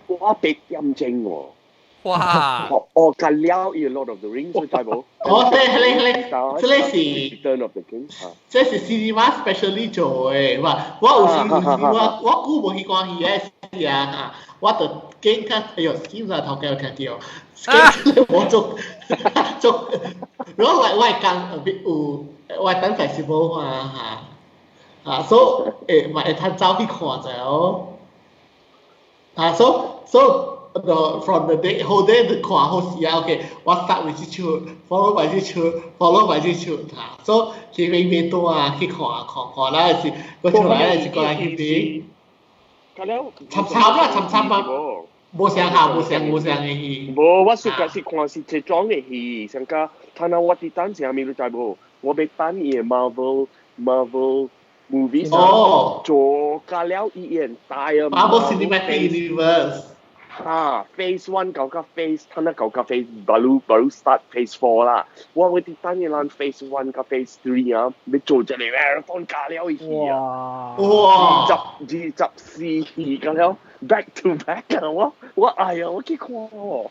我8點鐘喎。哇！我隔了伊 Lord of the Rings 知無？哦，這個這個這個是 Return of the King。這是 cinema specially 做的，我我有時有時我我久無去看戲的時啊，我就見較哎喲，檢查頭家有聽到，我做做，如果我我會講有我等 festival 嘛嚇，啊，所以會嘛會通走去看者哦，啊，所以 the from the day whole day 就看好戲啊，OK，我 start with 這出，follow by 這出，follow by 這出，嚇，所以去邊邊多啊，去看看看啦，是個出來是過來去邊，插插啦，插插啊，無相下，無相無相的戲。無，我是個是看是這種的戲，上個睇下我佇等啥物你知無？我欲等伊的 Marvel Marvel movies 哦，做加了伊演大啊 Marvel Cinematic Universe。哈，Phase One 九個 Phase，睇下九個 Phase，baru baru start Phase Four 啦。我會佇等伊咱 Phase One 加 Phase Three 啊，欲做一個 marathon 加了伊戲啊。哇！ 24戲加了 back to back 啊！我我哎呀，我去看喎。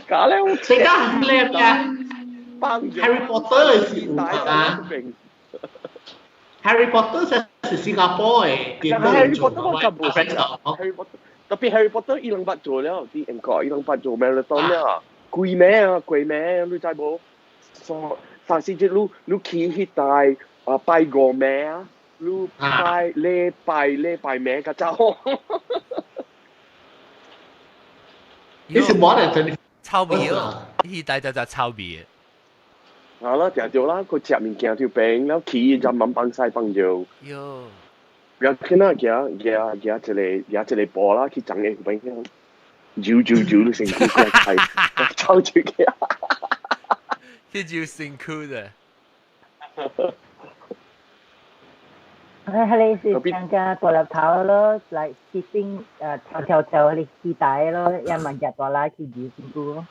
加了。這個很靚呀。Harry Potter 是有啊。Harry Potter 是新加坡的， Harry Potter 我較無 Harry Potter。特別 Harry Potter 伊兩捌做了，佇英國伊兩捌做 marathon 了，貴咩啊？貴咩？你知無？三三四節你你去彼台啊拜五暝啊，你拜禮拜禮拜暝較走。你是冇人真臭味哦，彼台就就臭味。啊啦，定對啦，佢食物件就平，了去就慢放西放尿。喲。不要見啦，行行行一個行一個步啦，去長嘅邊樣，揉揉揉你身軀過來，走出去。去揉身軀的。佢係是參加大粒頭咯，嚟 skipping 誒跳跳跳嗰啲戲台咯，一萬日大拉去揉身軀咯。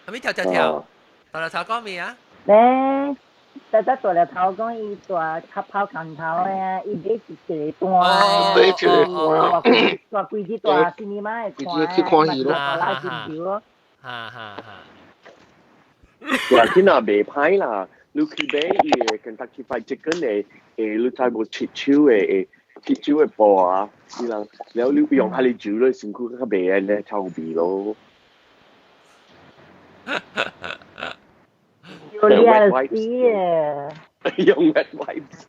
係咪跳跳跳？大粒頭講咩啊？咧。得得大粒頭講伊大較跑空頭咧，伊買一個單，買一個單，大規隻大 cinema 會看，去看戲咯，拉進球咯。哈哈哈！嗱，今仔袂歹啦，你去買伊個 Kentucky Fried Chicken 的，誒，你知無切手的，誒，切手的布啊，伊人，了你用彼個酒咧，身軀較袂按呢臭味咯。有兩死用 wet wipes。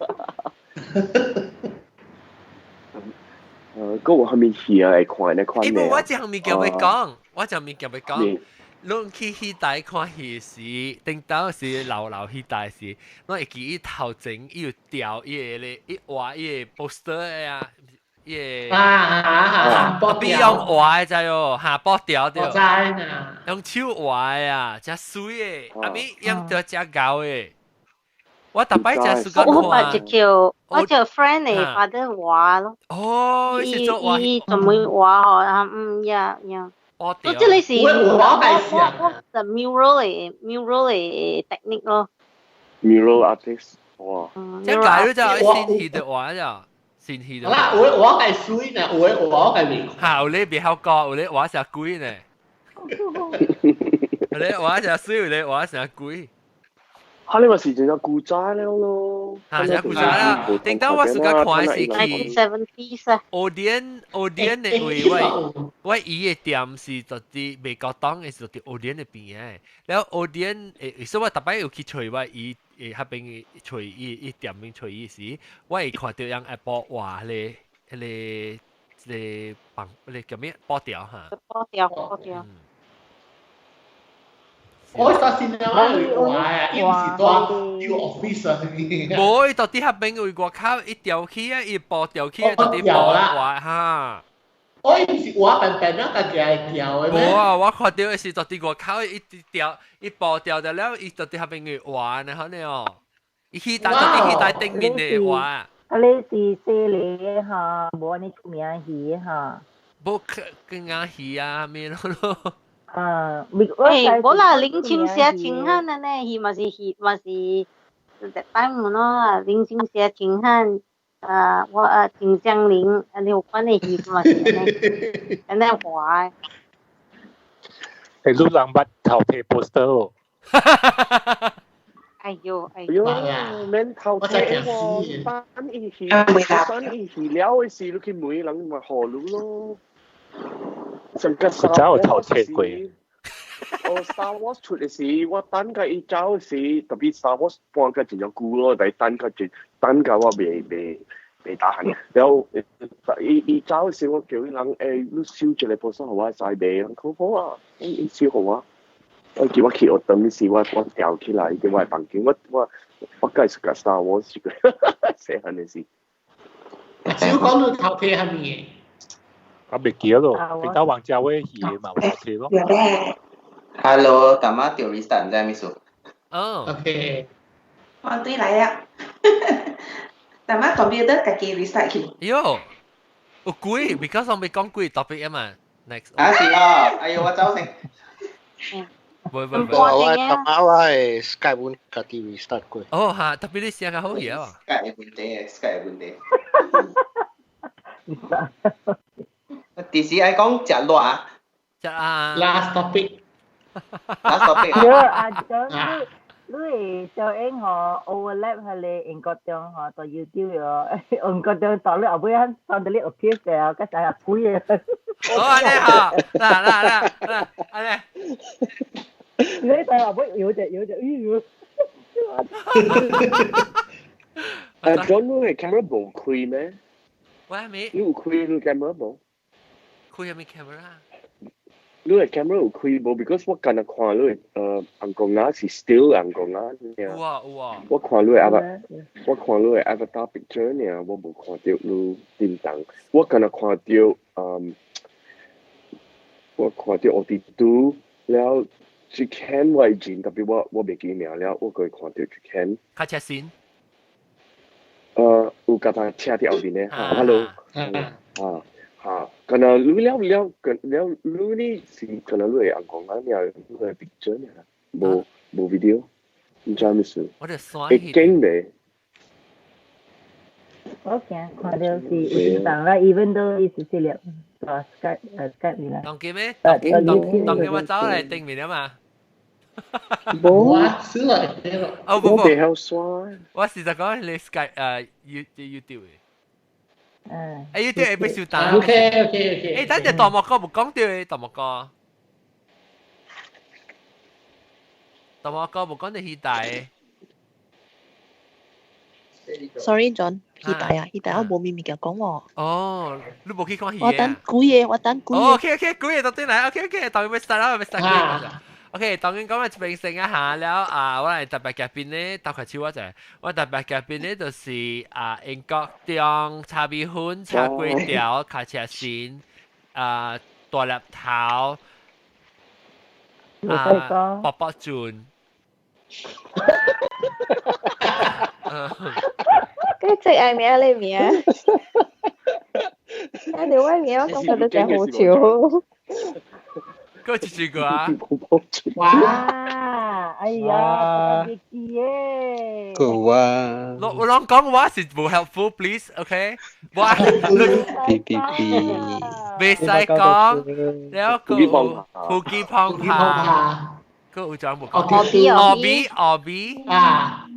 嗰個係咪戲啊？會看呢款誒，我這項物件欲講，我這項物件欲講。攏去戲台看戲時，頂當時老老戲台時，攏會記伊頭前伊有吊伊個咧，伊畫伊個 poster 啊，伊個啊啊啊！特別用畫的知哦，哈，布條對。我知啊。用手畫的啊，真媠的，啊咪用著真厚的。我逐擺真暑假看。我捌一叫，我叫 friend 的 father 畫咯。哦，伊是做畫。伊專門畫吼，啊嗯呀呀。我這個是我我我 mural 的 mural 的 technique 咯。 mural artist，哇！這解就先戲的畫就。先戲的。啦，我我係水呢，我我係未。嚇，有你別曉講，有你畫成鬼呢。有你畫成水，有你畫成鬼。哈！你咪是真正古早了咯。嚇，真古早啦！頂當我暑假看的是去。 1970s 啊。 Odeon Odeon 的位，我我伊的店是就佇美國黨的，是就佇 Odeon 的邊的。了 Odeon 誒，所以我逐擺有去揣我伊誒，彼邊揣伊伊店面揣伊時，我會看著人 Apple 畫咧，彼個彼個棒，彼個叫咩布條哈？布條布條。我當時咧，我話伊毋是住有 office 啊，無，伊到底彼邊位外口伊吊起啊，伊布吊起啊，到底布畫哈。我伊毋是畫平平啊，家己會吊的咩？無啊，我看著的是到底外口伊吊，伊布吊著了，伊到底彼邊去畫呢，可能哦。伊戲台到底戲台頂面的畫。啊，你是細個哈，無按呢出名戲哈。無更加戲啊，咩咯咯。啊，誒，無啦，林青霞清漢的呢，伊嘛是戲嘛是，特擺毋咯，林青霞清漢，啊，我啊秦香林，啊你有關的戲嘛是安尼，按呢話。欸，你人捌頭提 poster 哦？哎呦哎呦，免頭提喎，等伊戲，等伊戲了的時，你去問人嘛予你咯。上個我早有頭提過。哦，Star Wars 出的時，我等甲伊走時，特別 Star Wars 半個真正久咯，但等較真，等甲我袂袂袂打閒。然後伊伊走時，我叫伊人欸，你收一個 poster 予我使賣，人講好啊，伊收予我。我叫我去學堂時，我我吊起來佇我的房間，我我我介紹個 Star Wars 個細漢的時。少講你頭提係咪？我袂記得咯，聽到王家衛戲嘛有頭提咯。 Hello，感覺掉 restart 毋知咩事。哦。 OK。我對來啊。但係 computer 家己 restart 去。喲，有鬼，because 我未講鬼 topic 啊嘛。Next。啊是哦，哎呦我走先。唔會唔會。我頭仔我的 Skype 阮家己 restart 過。哦哈，特別你聲較好嘢啊。 Skype 的問題，Skype 的問題。第時愛講食熱啊。食啊。 Last topic。 Last topic 啊。阿張，你你小英吼 overlap 係你英國中吼，到 YouTube 哦，英國中到你後尾響上到你 appear 嘅，個成日鬼嘅。好啊，你好，嗱嗱嗱嗱，阿你。你睇後尾有隻有隻，哎呦！誒，John 你的 camera 無開咩？我係咪？你有開你 camera 無？開係咪 camera？你的 camera 有開無？Because 我今日看你紅公仔是 still 紅公仔爾。有啊有啊。我看你的 avatar，我看你的 avatar picture 爾，我無看到你叮當。我今日看到嗯，我看到奧迪都了。是 Ken 我認，特別我我袂記名了，我過看到是 Ken。較車先。有架台車佇後面咧，hello，啊嚇，敢若你了了，了你呢是敢若你會紅講啊，爾你的 picture 爾，無無 video，毋知咩事。我就刷會驚袂？我驚看到是有叮當啦，even though 伊是這粒大 Skype Skype 啦。當記咩？當當當記我走嚟頂面啊嘛。無，我少來哦不不，我袂曉刷。我事實講你 Skype You YouTube 的。嗯。誒 YouTube 會被收單。 OK OK OK。誒，等陣大漠哥無講到的大漠哥。大漠哥無講到戲大。 Sorry John，戲大啊，戲大我無咪物件講喎。哦，你無去看戲我等幾個，我等幾個。哦，OK OK，幾個就對來，OK OK，當然要 start 啦，要 start 幾個。OK，當然講嘅平成一下了啊，我嚟特別嘉賓咧，搭開手我就，我特別嘉賓咧就是啊，英國中炒米粉、炒粿條、卡車線啊，大粒頭啊，卜卜轉。佢最愛名你名，啊！你我名我感覺都真好笑。嗰一句啊！哇！哎呀，特別記耶！夠啊！我我攏講話是無 helpful please，OK？我 B B B，袂使講，了個腹肌胖胖，個有講無講？奧比奧比啊！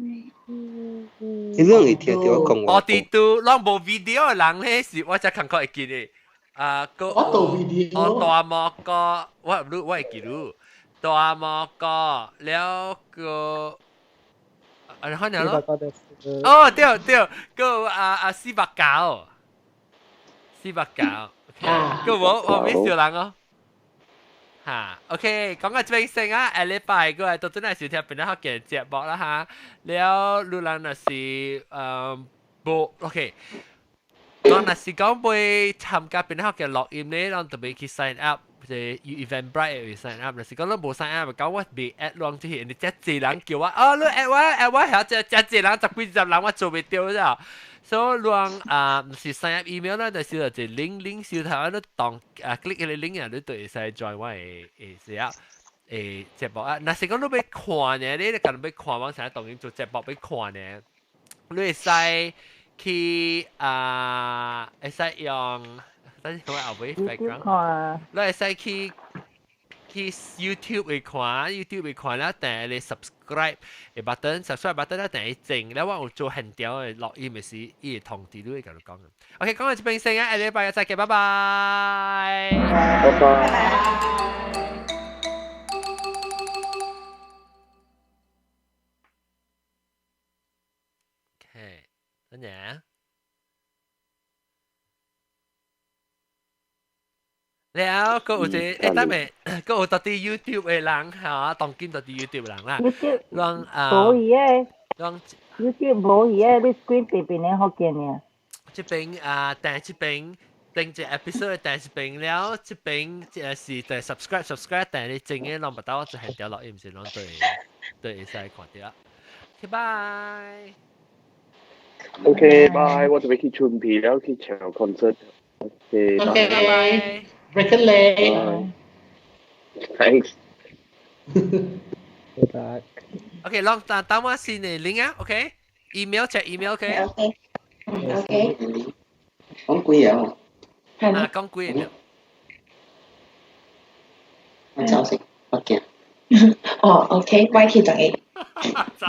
你攏會聽著我講話？我佇拄攏無 video 的人咧，是我才感覺會記得。啊，個我做 video，我大魔哥，我你我會記得，大魔哥了個，啊，看了咯。哦，對對，個啊啊489，489，個我我沒小人哦。嚇，OK，講到這邊先啊，下禮拜過來都真係收聽邊個嘅節目啦嚇。了，你人若是無 OK。我若是講欲參加邊個嘅錄音咧，咱特別去 sign up，就 Eventbrite 會 sign up。若是講咱無 sign up，講我未 add 攏這些，你遮濟人叫我，哦，你 add 我 add 我，遐遮遮濟人十幾十人，我做袂著咋。所以咱啊，毋是 sign up email 啦，就是就 link link 小頭，你當啊 click 個 link 啊，你就會使 join 我的的啥誒節目啊。若是講你欲看呢，你敢欲看，我成日當然做節目欲看呢，你會使。去啊，會使用，等陣我後尾 background，你會使去 YouTube 會看，YouTube 會看了，訂你 subscribe 嘅 button，subscribe button 咧訂整，了我有做現條嘅錄音嘅時，伊會通知你會共你講。OK，講到這邊先啊，下禮拜再見，拜拜。拜拜。 OK，等陣。了，閣有一個，欸，等下，閣有到啲 YouTube 的人嚇，當今到啲 YouTube 人啦， YouTube 人啊，無去的人，YouTube 無去的，你 screen 邊邊的福建爾。這邊啊，訂這邊訂一 episode 訂一邊了，這邊這是訂 subscribe subscribe 訂你整個攏不到，就係掉落，伊毋是攏對對會使看著。OK，拜。 OK，拜，我準備去春皮了，去唱 concert。OK， OK，拜拜。 Break a leg。 Thanks。拜。 OK，攏等等我先嘅 link 啊，OK，email check email，OK。 OK。OK。講幾樣？啊，講幾個？我走先，我驚。哦，OK，我去等你。走。